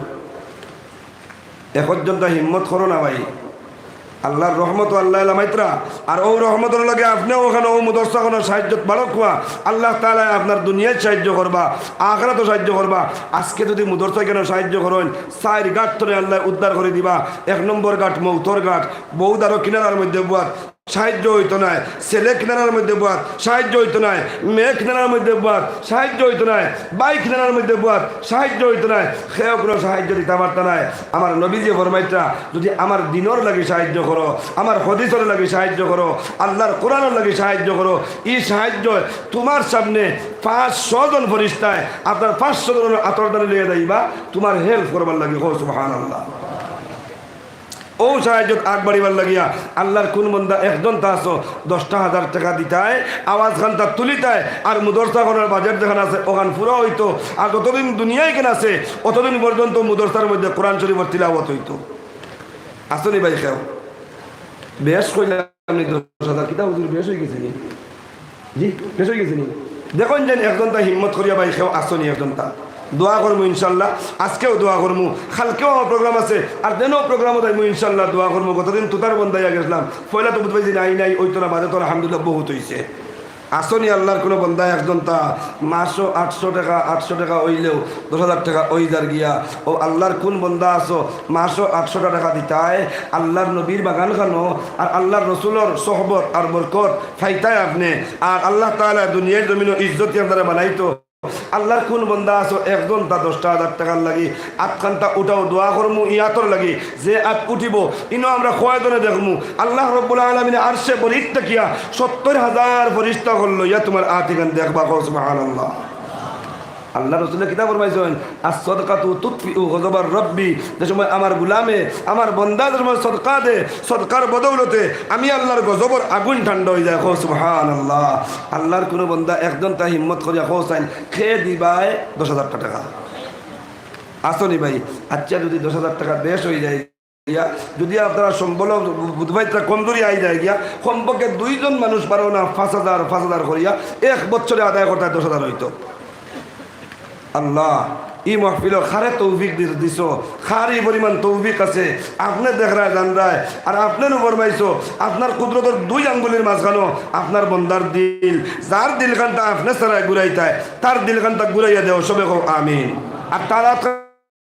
এক জনতা হিম্মত করো না ভাই। আল্লাহর রহমত আল্লায় লামাইতরা, আর অউ রহমতর লগে আপনেও অখানো অউ মাদ্রাসাখানোর সাহায্যত বাড়ক অইয়া, আল্লাহ তাআলায় আপনার দুনিয়াত সাহায্য করবা, আখিরাতও সাহায্য করবা। আজকে যুদি মাদ্রাসাখানো সাহায্য করইন, চাইর ঘাট থনে আল্লায় উদ্ধার করি দিবা। এক নম্বর ঘাট মউতর ঘাট, বউত আরো কিনারার মধ্যে বওয়াত, সাহায্য অইতো নায়। ছেলে কিনারার মধ্যে বওয়াত, সাহায্য অইতো নায়। মেয়ে কিনারার মধ্যে বওয়াত, সাহায্য অইতো নায়। ভাই কিনারার মধ্যে বওয়াত, সাহায্য অইতো নায়। কেউ কুনু সাহায্য দিতা পারতা নায়। আমার নবীজিয়ে ফরমাইতরা, যুদি আমার দ্বীনর লাগি সাহায্য করো, আমার হাদিসর লাগি সাহায্য করো, আল্লাহর কোরআনর লাগি সাহায্য করো, ই সাহায্য তুমার সামনে পাঁচশো জন ফিরিস্তায় আপনার পাঁচশো জনর আতর দানি লইয়া যাইবা, তুমার help করবার লাগি। কও সুবহানাল্লাহ। অউ সাহায্যত আগবাড়িবার লাগিয়া আল্লাহর কুন বন্দা একজনতা আছো, দশটা হাজার টেকা দিতায়, আওয়াজখানতা তুলিতায়, আর মাদ্রাসাখানোর budget যেখান আছে, অখান পুরা অইতো। আর যতদিন দুনিয়া ইখান আছে, অতদিন পর্যন্ত মাদ্রাসার মধ্যে কোরআন শরীফর তিলাওয়াত অইতো। আছোনি ভাই কেউ? বেশ কইলাম নি দশ হাজার, কিতা হুজুর বেশ অইগেছে নি? জি, বেশ অইগেছে নি? দেখইন যেন একজনতা হিম্মত করিয়া ভাই কেউ আছোনি একজনতা। দোয়া করমু ইনশাআল্লাহ, আজকেও দোয়া করমু, কালকেও আমার program আছে, আর যেনও program-ও যাইমু ইনশাআল্লাহ দোয়া করমু। গতদিন তুতার বন্দাইয়া গেছলাম, পয়লা তো বুঝবাই যে নাই নাই, অইতো না, বাদে তো আলহামদুলিল্লাহ বউত অইছে। আছোনি আল্লাহর কুনু বন্দা একজনতা, মাসো আটশো টেকা, আটশো টেকা অইলেও দশ হাজার টেকা অই যার গিয়া। অউ আল্লাহর কুন বন্দা আছো, মাসো আটশো টেকা দিতায়, আল্লাহর নবীর বাগানখানো আর আল্লাহর রসুলর সোহবত আর বরকত পাইতায় আপনে। আর আল্লাহ তাআলায় দুনিয়ার জমিনো ইজ্জতি আপনারে বানাইতো। আল্লাহর কুন বন্দা আছো, একজনতা দশটা হাজার টেকার লাগি আতখানতা উঠাও, দোয়া করমু ই আতর লাগি। যে আত উঠিবো, ইনো আমরা কয়জনে দেখমু, আল্লাহ রব্বুল আলামিনে আরশে বড়িত থাকিয়া সত্তর হাজার ফিরিস্তা অকল লইয়া তুমার আত ইখান দেখবা। কও সুবহানাল্লাহ। আল্লাহর রসুলে কিতা ফরমাইছইন? "আস-সাদকাতু তুতফিউ গযবার রাব্বি।" যে সময় আমার গুলামে, আমার বন্দা যে সময় সদকা দে, সদকার বদৌলতে আমি আল্লাহর গজবর আগুন ঠান্ডা অইযায়। কও সুবহানাল্লাহ। আল্লাহর কুনু বন্দা একজনতা হিম্মত করিয়া কওছাইন, কে দিবায় দশ হাজার টেকা? আছোনি ভাই? আচ্ছা, যুদি দশ হাজার টেকা বেশ অইযায় গিয়া, যুদি আপনারা সম্বল বুধবাইতরা কমজুরি আই যায় গিয়া, কমপক্ষে দুইজন মানুষ পারো না, পাঁচ হাজার, পাঁচ হাজার করিয়া এক বছরে আদায় করতায় দশ হাজার অইতো। আল্লাহ, ই মাহফিলো কারে তৌফিক দি-, দিছো, কার ই পরিমাণ তৌফিক আছে, আপনে দেখরায় জানরায়, আর আপনে নু ফরমাইছো, আপনার কুদরতর দুই আঙ্গুলির মাঝখানো আপনার বন্দার দিল, যার দিলখানতা আপনে ছাড়ায় ঘুরাইতায়, তার দিলখানতা ঘুরাইয়া দেও, সবে কও আমিন। আর তার আত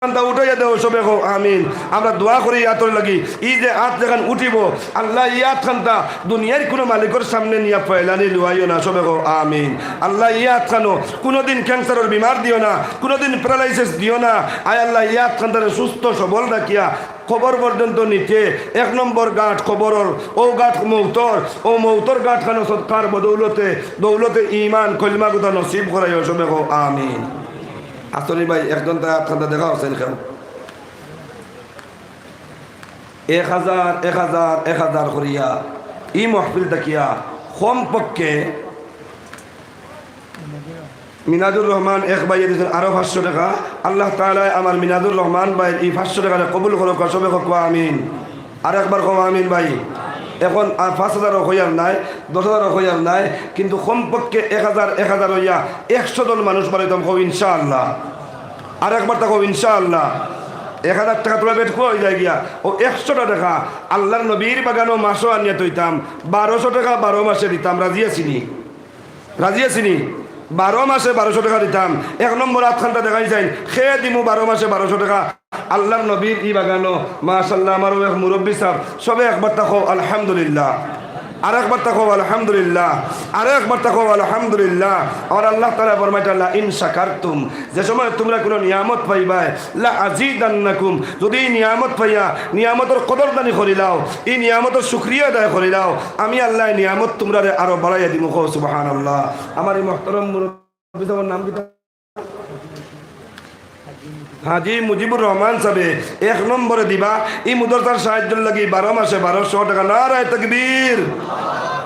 খানতা উঠাইয়া দেও, সবে কও আমিন। আমরা দোয়া করি ই আতর লাগি, ই যে আত যেখান উঠিবো, আল্লাহ, ই আত খানতা দুনিয়ার কুনু মালিকর সামনে নিয়া ফয়লানি লুয়াইও না, সবে কও আমিন। আল্লাহ, ই আত খানো কুনুদিন ক্যান্সারর বিমার দিও না, কুনুদিন paralysis দিও না। আয় আল্লাহ, ই আত খানতারে সুস্থ সবল রাখিয়া কবর পর্যন্ত নিতে এক নম্বর গাঁট কবরর, অউ গাঁট মউতর, অউ মউতর গাঁট খানো সদকার বদৌলতে, দৌলতে ইমান, কলমা গুতা নসিব করাইও, সবে কও আমিন। আছোনি ভাই, একজনতা আত খানতা দেখা অইছেনি কেউ? এক হাজার, এক হাজার, এক হাজার করিয়া ই মাহফিল থাকিয়া কমপক্ষে মিনাজুর রহমান এক ভাইয়ে দিছইন আরো পাঁচশো টেকা। আল্লাহ তাআলায় আমার মিনাজুর রহমান ভাইর ই পাঁচশো টেকারে কবুল করউক্কা, সবে কউক্কা আমিন। আর একবার কও আমিন ভাই। এখন আর পাঁচ হাজারও কইয়ার নায়, দশ হাজারও কইয়ার নায়, কিন্তু কমপক্ষে এক হাজার, এক হাজার অইয়া একশো জন মানুষ বাড়াইতাম, কও ইনশাআল্লাহ। আর একবার তা কও ইনশাআল্লাহ। এক হাজার টেকা তুমরা বেটকু অই যায় গিয়া, অউ একশোটা টেকা আল্লার নবীর বাগানো মাসো আনিয়া থইতাম, বারোশো টেকা বারো মাসে দিতাম। রাজি আছইন নি? রাজি আছইন নি? বারো মাসে বারোশো টেকা দিতাম। এক নম্বর আতখানতা দেখাই যাইন, কে দিমু বারো মাসে বারোশো টেকা আল্লার নবীর ই বাগানো। মাশাআল্লাহ, আমার অউ এক মুরব্বি সাব, সবে একবার তা কও আলহামদুলিল্লাহ। আরেকবার তা কও আলহামদুলিল্লাহ। আরেকবার তা কও আলহামদুলিল্লাহ। আমার আল্লাহ তাআলায় ফরমাইতা, "লা ইন শাকারতুম", যে সময় তুমরা কুনু নিয়ামত পাইবায়, "লা আজিদান্নাকুম", যুদি ই নিয়ামত পাইয়া নিয়ামতর কদরদানি করিলাও, ই নিয়ামতর শুকরিয়া আদায় করিলাও, আমি আল্লায় নিয়ামত তুমরারে আরো বাড়াইয়া দিমু। কও সুবহানাল্লাহ। আমার ই মুহতারাম মুরব্বি সাবর নাম কিতা? হাজী মুজিবুর রহমান সাবে এক নম্বরে দিবা ই মুদরসার সাহায্যর লাগি বারো মাসে বারোশো টেকা। নারায়ে তাকবীর।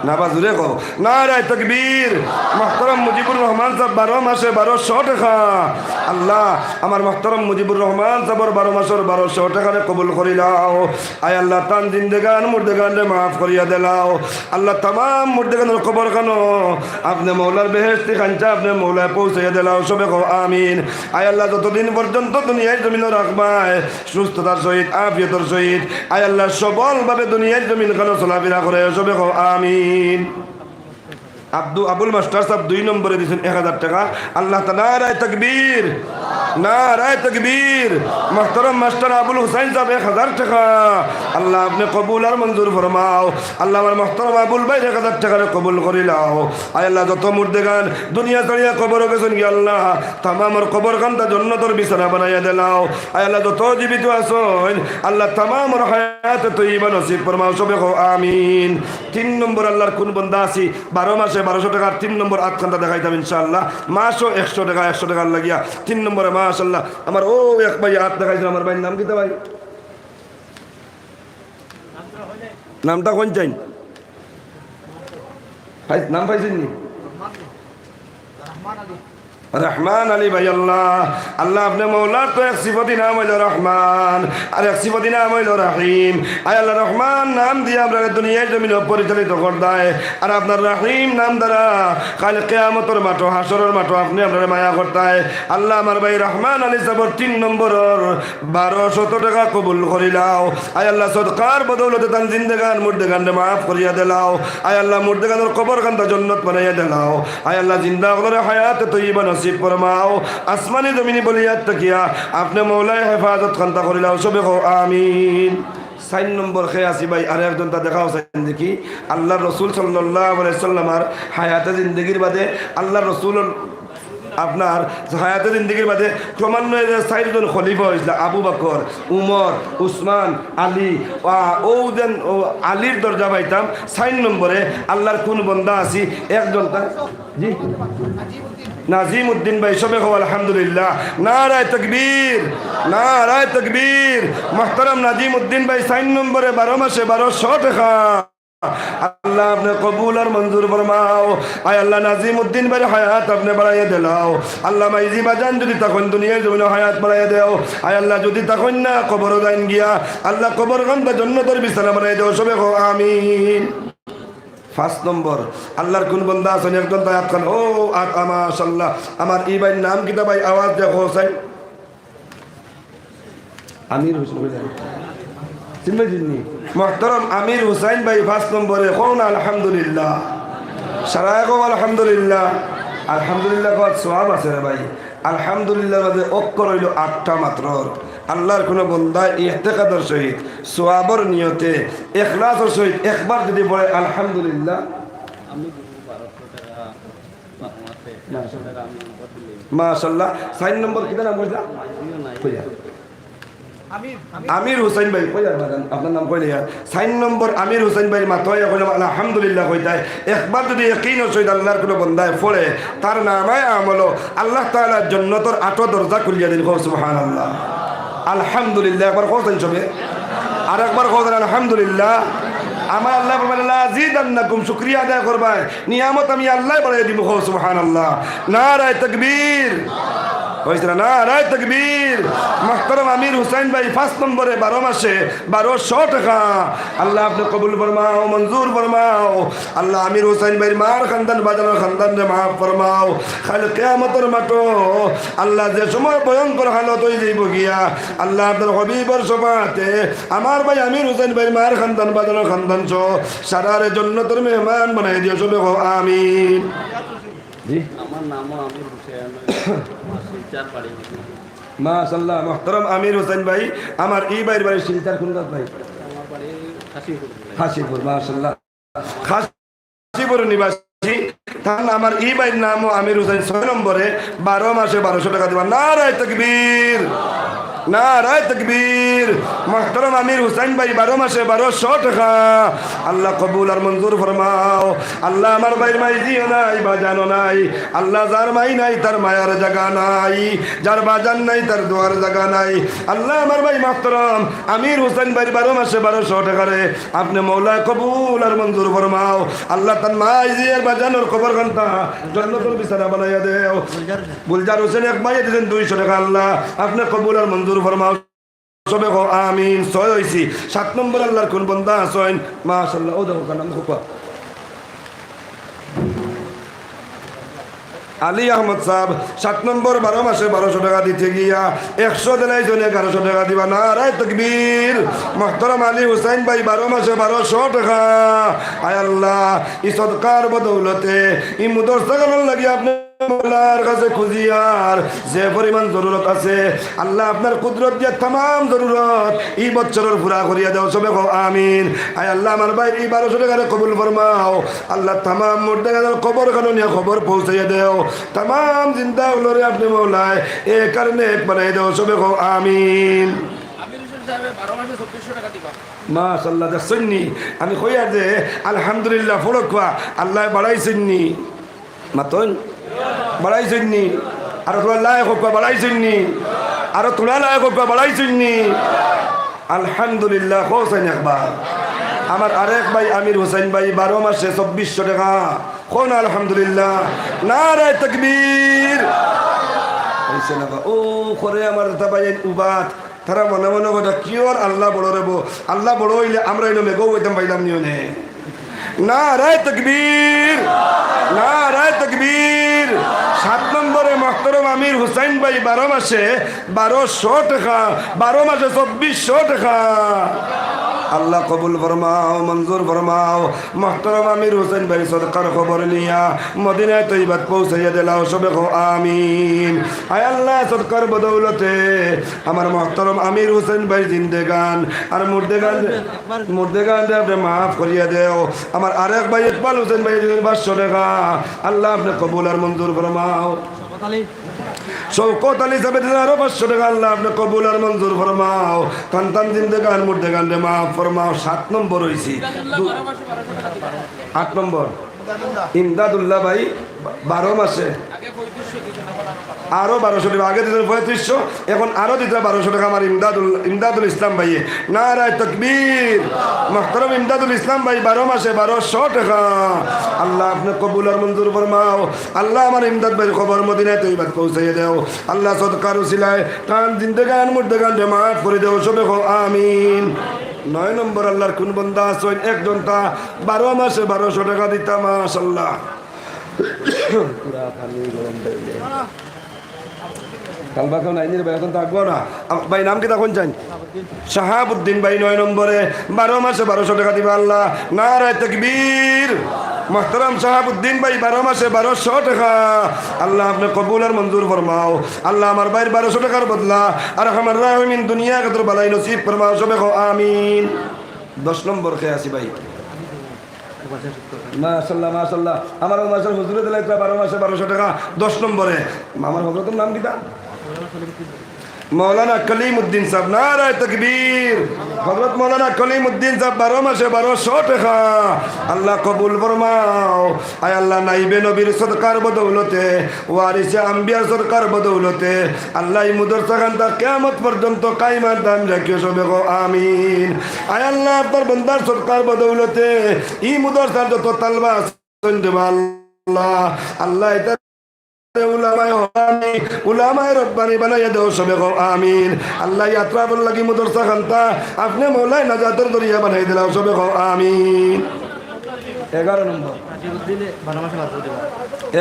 না বা জুরে কও, নারায়ে তাকবীর। মুহতারাম মুজিবুর রহমান সাব বারো মাসে বারোশো টেকা। আল্লাহ, আমার মুহতারাম মুজিবুর রহমান সাবর বারো মাসর বারোশো টেকারে কবুল করিলাও। আয় আল্লাহ, তান জিন্দেগান মুর্দেগানরে মাফ করিয়া দিলাও। আল্লাহ, তামাম মুর্দেগানর কবরখানো আপনে মৌলার বেহেশতি খাঞ্চা আপনে মৌলায় পৌঁছাইয়া দিলাও। সবে কও আমিন। আয় আল্লাহ, যতদিন পর্যন্ত দুনিয়ার জমিনো রাখবায়, সুস্থতার সহিত, আফিয়তর সহিত, আয় আল্লাহ, সবলভাবে দুনিয়ার জমিনখানো চলাফিরা করে, সবে কও আমিন। আব্দু, আবুল মাস্টার সাব দুই নম্বরে দিছইন এক হাজার টেকা। আল্লাহ তা-, নারায়ে তাকবীর, নারায়ে তাকবীর। মুহতারাম মাস্টার আবুল হুসাইন সাব এক হাজার টেকা। আল্লাহ, আপনে কবুল আর মঞ্জুর ফরমাও। আল্লাহ, আমার মুহতারাম আবুল ভাইর এক হাজার টেকারে কবুল করিলাও। আয় আল্লাহ, যত মুর্দেগান দুনিয়া ছাড়িয়া কবরো গেছইন গি আল্লাহ, তামামর কবরখানতা জন্নতর বিছানা বানাইয়া দিলাও। আয় আল্লাহ, যত জীবিত আছইন আল্লাহ, তামামর হায়াতে তৈয়বা নসিব ফরমাও। সবে কও আমিন। তিন নম্বর আল্লার কুন বন্দা আছি, বারো মাসে বারোশো টেকার তিন নম্বর আতখানতা দেখাইতাম ইনশাআল্লাহ। মাসো একশো টেকা, একশো টেকার লাগিয়া তিন নম্বরে মাশাআল্লাহ। আমার অউ এক ভাই আত দেখাইছইন, আমার ভাইর নাম কিতা ভাই? নামটা কইন চাইন? ভাই, নাম পাইছইন নি? রহমান আলী ভাই। আল্লাহ, আল্লাহ, আপনে মৌলার তো এক সিফতি নাম অইলো রহমান, আর এক সিফতি নাম অইলো রহিম। আয় আল্লাহ, রহমান নাম দিয়া আমরারে দুনিয়ার জমিনো পরিচালিত করতায়, আর আপনার রহিম নাম দ্বারা কাইল কিয়ামতর মাঠো, হাশরর মাঠো আপনে আমরারে মায়া করতায়। আল্লাহ, আমার ভাই রহমান আলী সাবর তিন নম্বরর বারোশত টেকা কবুল করিলাও। আয় আল্লাহ, সদকার বদৌলতে তান জিন্দেগান মুর্দেগানরে মাফ করিয়া দিলাও। আয় আল্লাহ, মুর্দেগানর কবরখানতা জন্নত বানাইয়া দিলাও। আয় আল্লাহ, জিন্দা অকলরে হায়াতে তৈয়বা নসিব ফরমাও। আসমানি জমিনি বলিয়াত থাকিয়া আপনে মৌলায় হেফাজতখানতা করিলাও। সবে কও আমিন। চাইর নম্বর কে আছি ভাই, আর একজনতা দেখাও চাইন দেখি। আল্লার রসুল সাল্লাল্লাহু আলাইহি ওয়াসাল্লামর হায়াতে জিন্দেগির বাদে আল্লার রসুলর আপনার হায়াতে জিন্দেগির বাদে ক্রমান্বয়ে যে চাইরজন খলিফা অইছলা, আবু বকর, উমর, উসমান, আলী, আ, অউ যেন, অউ আলীর দরজা পাইতাম। চাইর নম্বরে আল্লার কুন বন্দা আছি, একজনতা, জি, নাজিম উদ্দিন ভাই, সবে কও আলহামদুলিল্লাহ। নারায়ে তাকবীর, নারায়ে তাকবীর। মুহতারাম নাজিম উদ্দিন ভাই, চাইর নম্বরে বারো মাসে বারোশো টেকা। আল্লাহ, আপনে কবুল আর মঞ্জুর ফরমাও। আয় আল্লাহ, নাজিম উদ্দিন ভাইর হায়াত আপনে বাড়াইয়া দিলাও। আল্লাহ, মাইজি বাজান যুদি থাকইন, দুনিয়ার জমিনো হায়াত বাড়াইয়া দেও। আয় আল্লাহ, যুদি থাকইন না, কবরো যাইন গিয়া, আল্লাহ, কবরখানতা জন্নতর বিছানা বানাইয়া দেও। সবে কও আমিন। পাঁচ নম্বর, আল্লার কুন বন্দা আছইন, একজনতা আতখান, অউ আত, মাশাআল্লাহ। আমার ই ভাইর নাম কিতা ভাই? আওয়াজ দিয়া কও চাইন। আমির হুসাইন ভাই। চিনবা চিননি? মুহতারাম আমির হুসাইন ভাই পাঁচ নম্বরে। কও না আলহামদুলিল্লাহ। সারায় কও আলহামদুলিল্লাহ। আলহামদুলিল্লাহ কওয়াত সওয়াব আছে রে ভাই। আলহামদুলিল্লাহর মাঝে অক্ষর অইলো আটটা মাত্র। আল্লার কুনু বন্দায় ইহতেকাদর সহিত, সওয়াবর নিয়তে, ইখলাসর সহিত একবার যুদি পড়ে আলহামদুলিল্লাহ, মাশাআল্লাহ। চাইর নম্বর কিতা নাম কইলা? কইয়া। আমির হুসাইন ভাই, কইয়া বাজান, আপনার নাম কইলে ইয়া। চাইর নম্বর আমির হুসাইন ভাইর মাতো আইয়া কইলাম, আলহামদুলিল্লাহ কইতায়। একবার যুদি ইয়াকিনর সহিত আল্লার কুনু বন্দায় পড়ে, তার নামায়ে আমলো আল্লাহ তাআলা জন্নতর আটো দরজা খুলিয়া দেইন। কও সুবহানাল্লাহ। আলহামদুলিল্লাহ, একবার কও চাইন সবে। আর একবার কও চাইন আলহামদুলিল্লাহ। আমার আল্লায় ফরমাইলা, "লা আজিদান্নাকুম", শুকরিয়া আদায় করবায়, নিয়ামত আমি আল্লায় বাড়াইয়া দিমু। কও সুবহানাল্লাহ। নারায়ে তাকবীর। কইছে না? নারায়ে তাকবীর। মুহতারাম আমির হুসাইন ভাই, পাঁচ নম্বরে বারো মাসে বারোশো টেকা। আল্লাহ, আপনে কবুল ফরমাও, মঞ্জুর ফরমাও। আল্লাহ, আমির হুসাইন ভাইর মার খান্দান, বাজানর খান্দানরে মাফ ফরমাও। কাইল কিয়ামতর মাঠো আল্লাহ, যে সময় ভয়ঙ্কর হালত অইযাইবো গিয়া, আল্লাহ, আপনার হাবিবর শফাআতে আমার ভাই আমির হুসাইন ভাইর মার খান্দান, বাজানর খান্দান সহ সারারে জন্নতর মেহমান বানাই দিও, সবে কও আমিন। জি। আমার নামও আমির হুসেন, আমার শিলচর বাড়ি। মাশাআল্লাহ, মুহতারাম আমির হুসেন ভাই, আমার ই ভাইর বাড়ি শিলচর কোন জাগাত ভাই? আমার বাড়ি খাসিপুর। খাসিপুর, মাশাআল্লাহ। খাসিপুর নিবাসী, তান আমার ই ভাইর নামও আমির হুসেন, ছয় নম্বরে, বারো মাসে বারোশো টেকা দিবা। নারায়ে তাকবীর, নারায়ে তাকবীর। মুহতারাম আমির হুসাইন ভাই, বারো মাসে বারোশো টেকা। আল্লাহ, কবুল আর মঞ্জুর ফরমাও। আল্লাহ, আমার ভাইর মাইজিও নাই, বাজানও নাই। আল্লাহ, যার মাই নাই, তার মায়ার জাগা নাই, যার বাজান নাই, তার দোয়ার জাগা নাই। আল্লাহ, আমার ভাই মুহতারাম আমির হুসাইন ভাইর বারো মাসে বারোশো টেকারে আপনে মওলায় কবুল আর মঞ্জুর ফরমাও। আল্লাহ, তান মাইজির বাজানর কবর খান্তা জন্নতর বিছানা বানাইয়া দেও। গুলজার হুসেন এক ভাইয়ে দিছইন দুইশো টেকা। আল্লাহ, আপনে কবুল আর মঞ্জুর ফরমাও। সবে কও আমিন। ছয় অইছি। সাত নম্বর আল্লাহর কোন বন্দা আছইন? মাশাআল্লাহ, ও দেখো, কার নাম দেখো। আলী আহমদ সাব, সাত নম্বর, বারো মাসে বারোশো টেকা দিতে গিয়া একশো দিলাইছইন, এগারোশো টেকা দিবা। নারায়ে তাকবীর। মুহতারাম আলী হুসাইন ভাই, বারো মাসে বারোশো টেকা। আয় আল্লাহ, ই সদকার বদৌলতে ই মুদরসাখানর লাগি আপনে মওলার কাছে খুজিয়ার যে পরিমাণ জরুরত আছে, আল্লাহ আপনার কুদরত দিয়া তামাম জরুরত ই বছরর পুরা করিয়া দেও, সবে কও আমিন। আয় আল্লাহ, আমার ভাইর ই বারোশো টেকারে কবুল ফরমাও। আল্লাহ, তামাম মুর্দেগানর কবর খানো নিয়া খবর পৌঁছাইয়া দেও। তামাম জিন্দা অকলরে আপনে মওলায় এ কারণে এক বানাই দেও, সবে কও আমিন। আমির হোসেন সাহেবে বারো মাসে চব্বিশশো টেকা দিবা। মাশাআল্লাহ, দেখছইন নি? আমি কইয়ার যে আলহামদুলিল্লাহ পড়উক্কা, আল্লায় বাড়াইছইন নি? মাতইন? বাড়াইছইন নি? আরো থুড়া লায়েক অউক্কা, বাড়াইছইন নি? আরো থুড়া লায়েক অউক্কা, বাড়াইছইন নি? আলহামদুলিল্লাহ, কওছাইন একবার। আমার আরেক ভাই আমির হোসেন ভাই, বারো মাসে চব্বিশশো টেকা। কও না আলহামদুলিল্লাহ। নারায়ে তাকবীর। অইছে না বা? ও করে আমার দাদা ভাই উবাত। তারা মনে মনে কইতা, "কিওর আল্লাহ বড় রেবো, আল্লাহ বড় অইলে আমরা ইনো মেঘও অইতাম পাইলাম নি অনে।" নারায়ে তাকবীর, নারায়ে তাকবীর। সাত নম্বরে মুহতারাম আমির হুসাইন ভাই, বারো মাসে বারোশো টেকা, বারো মাসে চব্বিশশো টেকা। আল্লাহ কবুল ফরমাও, মঞ্জুর ফরমাও। মুহতারাম আমির হুসাইন ভাই সদকার খবর নিয়া মদিনায় তৈবাত পৌঁছাইয়া দিলাও, সবে কও আমিন। আয় আল্লাহ, সদকার বদৌলতে আমার মুহতারাম আমির হুসেন ভাই জিন্দেগান আর মুর্দেগান, মুর্দেগানরে আপনে মাফ করিয়া দেও। আমার আরেক ভাই ইকবাল হুসেন ভাই দিছইন পাঁচশো টেকা, আল্লাহ আপনে কবুল আর মঞ্জুর ফরমাও। শওকত আলী সাহেব দিছইন আরো পাঁচশো টেকা, আল্লাহ আপনে কবুল আর মঞ্জুর ফরমাও। তান তান জিন্দেগান মুর্দেগানরে মাফ ফরমাও। সাত নম্বর অইছি। দু-, আট নম্বর। ইমদাদুল্লাহ ভাই, বারো মাসে আরো বারোশো টেকা, আগে দিছইন পঁয়ত্রিশশো, এখন আরো দিতা বারোশো টেকা আমার ইমদাদুল, ইমদাদুল ইসলাম ভাইয়ে। নারায়ে তাকবীর। মুহতারাম ইমদাদুল ইসলাম ভাই, বারো মাসে বারোশো টেকা। আল্লাহ আপনে কবুল আর মঞ্জুর ফরমাও। আল্লাহ আমার ইমদাদ ভাইর খবর মদিনায় তৈবাত পৌঁছাইয়া দেও। আল্লাহ সদকার উসিলায় তান জিন্দেগান মুর্দেগানরে মাফ করি দেও, সবে কও আমিন। নয় নম্বর আল্লাহর কোন বন্দা আছইন, একজন তা বারো মাসে বারোশো টেকা দিতা, মাশাআল্লাহ। পুরা পানি গরম অইলে। কালবা কেউ নাই নি রে ভাই, এখন তো আগুয়া না। আম-, ভাই নাম কিতা কইন চাইন? শাহাবুদ্দিন ভাই নয় নম্বরে, বারো মাসে বারোশো টেকা দিবা আল্লাহ। নারায়ে তাকবীর। মুহতারাম শাহাবুদ্দিন ভাই বারো মাসে বারোশো টেকা। আল্লাহ আপনে কবুল আর মঞ্জুর ফরমাও। আল্লাহ আমার ভাইর বারোশো টেকার বদলা আরহামার রাহিমিন দুনিয়া আখিরাতর ভালাই নসিব ফরমাও, সবে কও আমিন। দশ নম্বর কে আছি ভাই? মাশাআল্লাহ, মাশাআল্লাহ। আমার মাসের হুজুরে দিলা ইতা বারো মাসে বারোশো টেকা, দশ নম্বরে। আমার হযরতর নাম কিতা? মাওলানা কলিমউদ্দিন সাহেব, নারায়ে তাকবীর। হযরত মাওলানা কলিমউদ্দিন সাহেব বারো মাসে বারোশো টেকা। আল্লাহ কবুল ফরমাও। আয় আল্লাহ, নাইবে নবীর সদকার বদৌলতে, ওয়ারিসে আম্বিয়ার সদকার বদৌলতে, আল্লাহ, ই মুদরসাখানতা কিয়ামত পর্যন্ত কায়েম আর দায়েম রাখিও, সবে কও আমিন। আয় আল্লাহ, আপনার বন্দার সদকার বদৌলতে ই মুদরসার যত তালবা আছইন রে আল্লাহ, আল্লাহ, ইতা উলামায়ে হক্কানি, উলামায়ে রব্বানি বানাইয়া দেও, সবে কও আমিন। আল্লাহ, ই আত্রাফর লাগি মাদ্রাসা খানতা আপনে মওলায় নাজাতর দরিয়া বানাই দিলাও, সবে কও আমিন। এগারো নম্বর।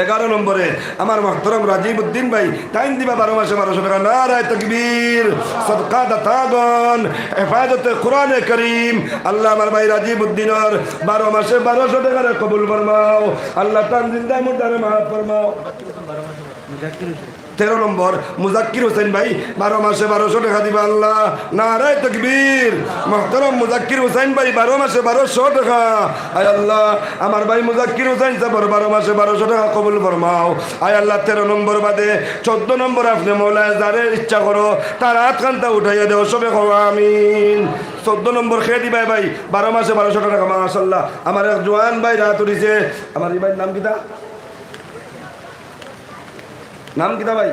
এগারো নম্বরে আমার মহতরম রাজীব উদ্দিন ভাই, তাইন দিবা বারো মাসে বারোশো টেকা। নারায়ে তাকবীর। সদকা দাতাগণ, হেফাজতে কোরআনে করিম, আল্লাহ আমার ভাই রাজীব উদ্দিনর বারো মাসে বারোশো টেকারে কবুল ফরমাও। আল্লাহ তান জিন্দা মুর্দারে মাফ ফরমাও। তেরো নম্বর, মুজাক্কির হোসেন ভাই, বারো মাসে বারোশো টেকা দিবা আল্লাহ। নারায়ে তাকবীর। মহতরম মুজাক্কির হোসেন ভাই, বারো মাসে বারোশো টেকা। আয় আল্লাহ, আমার ভাই মুজাক্কির হোসেন সাবর বারো মাসে বারোশো টেকা কবুল ফরমাও। আয় আল্লাহ, তেরো নম্বর বাদে চৌদ্দ নম্বর আপনে মওলায় যারে ইচ্ছা করো, তার আত খানতা উঠাইয়া দেও, সবে কও আমিন। চৌদ্দ নম্বর কে দিবায় ভাই, বারো মাসে বারোশো টেকা, মাশাআল্লাহ। আমার এক জোয়ান ভাইর আত উঠিছে। আমার ই ভাইর নাম কিতা? নাম কিতা ভাই?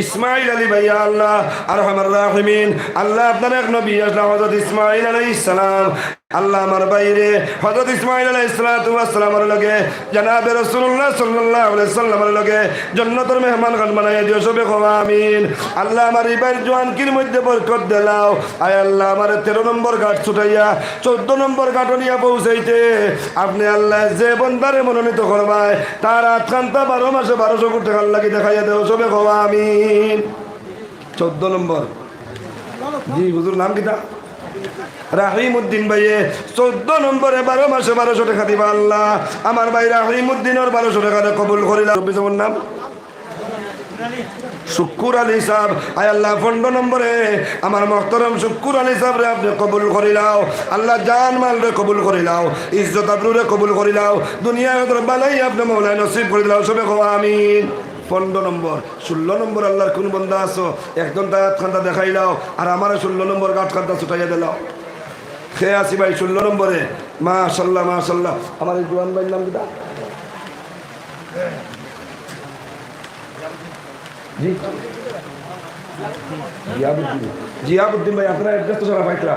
ইসমাইল আলী ভাই। ইয়া আল্লাহ, আরহামার রাহিমিন, আল্লাহ আপনার এক নবী আছলা হযরত ইসমাইল আলাইহিস সালাম। আল্লাহ আমার ভাইরে হযরত ইসমাইল আলাইহিস সালাতু ওয়াস সালামর লগে জনাবে রাসূলুল্লাহ সাল্লাল্লাহু আলাইহি সাল্লামর লগে জন্নতর মেহমান খান বানাইয়া দিও, সবে কও আমিন। আল্লাহ আমার ই ভাইর জোয়ানকির মধ্যে বরকত দিলাও। আয় আল্লাহ, আমারে তেরো নম্বর ঘাট ছুটাইয়া চৌদ্দ নম্বর ঘাটো নিয়া পৌঁছাইতে আপনে আল্লাহ যে বন্দারে মনোনীত করবায়, তার আত খানতা বারো মাসে বারোশো টেকার লাগি দেখাইয়া দেও, সবে কও আমিন। চৌদ্দ নম্বর। জি, হুজুর, নাম কিতা? রাহিম উদ্দিন ভাইয়ে চৌদ্দ নম্বরে বারো মাসে বারোশো টেকা দিবা আল্লাহ। আমার ভাই রাহিম উদ্দিনর বারোশো টেকারে কবুল করিলাও। রব্বি, তোমার নাম? শুক্কুর আলী সাব। আয় আল্লাহ, পনেরো নম্বরে আমার মহতরম শুক্কুর আলী সাবরে আপনে কবুল করিলাও। আল্লাহ, জান মালরে কবুল করিলাও, ইজ্জত আবরুরে কবুল করিলাও, দুনিয়া আখিরাত বালাই আপনে মওলায় নসিব করি দিলাও, সবে কও আমিন। পনেরো নম্বর। ষোলো নম্বর আল্লাহর কুন বন্দা আছো? একজন তার আত খানতা দেখাইলাও, আর আমারে ষোলো নম্বর আত খানতা ছুটাইয়া দিলাও। কে আছি ভাই ষোলো নম্বরে? মাশাল্লাহ, মাশাল্লাহ। আমার এই জোয়ান ভাইর নাম কিতা? জি। জিয়াবুদ্দিন। জিয়াবুদ্দিন ভাই, আপনার address তো সারা পাইতরা।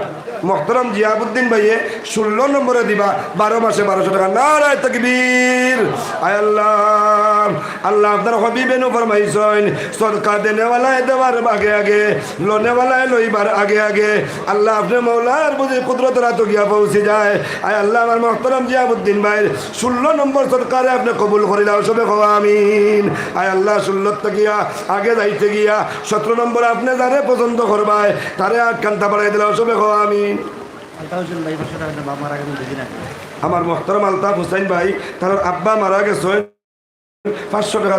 মহতরম জিয়াবুদ্দিন ভাইয়ে ষোলো নম্বরে দিবা, বারো মাসে বারোশো টেকা। নারায়ে তাকবীর। আয় আল্লাহ, আল্লাহ আপনার হাবিবে নু ফরমাইছইন, সদকা দেনেওয়ালায় দেওয়ার আগে আগে, লনেওয়ালায় লইবার আগে আগে। আল্লাহ আপনে মওলার বুঝি কুদরতর আতো গিয়া পৌঁছি যায়। আয় আল্লাহ, আমার মহতরম জিয়াবুদ্দিন ভাইর ষোলো নম্বর সদকারে আপনে কবুল করিলাও, সবে কও আমিন। আয় আল্লাহ, ষোলো থাকিয়া আগে যাইতে গিয়া সতেরো নম্বর আপনে যারে পছন্দ করবায়, তারে আত খানতা বাড়াই দিলাও, সবে কও আমিন। আলতাফ হোসেন ভাই, পাঁচশো টেকা, বাবা মারা গেছেন দুই দিন আগে। আমার মহতরম আলতাফ হোসেন ভাই, তার আব্বা মারা গেছইন, পাঁচশো টেকা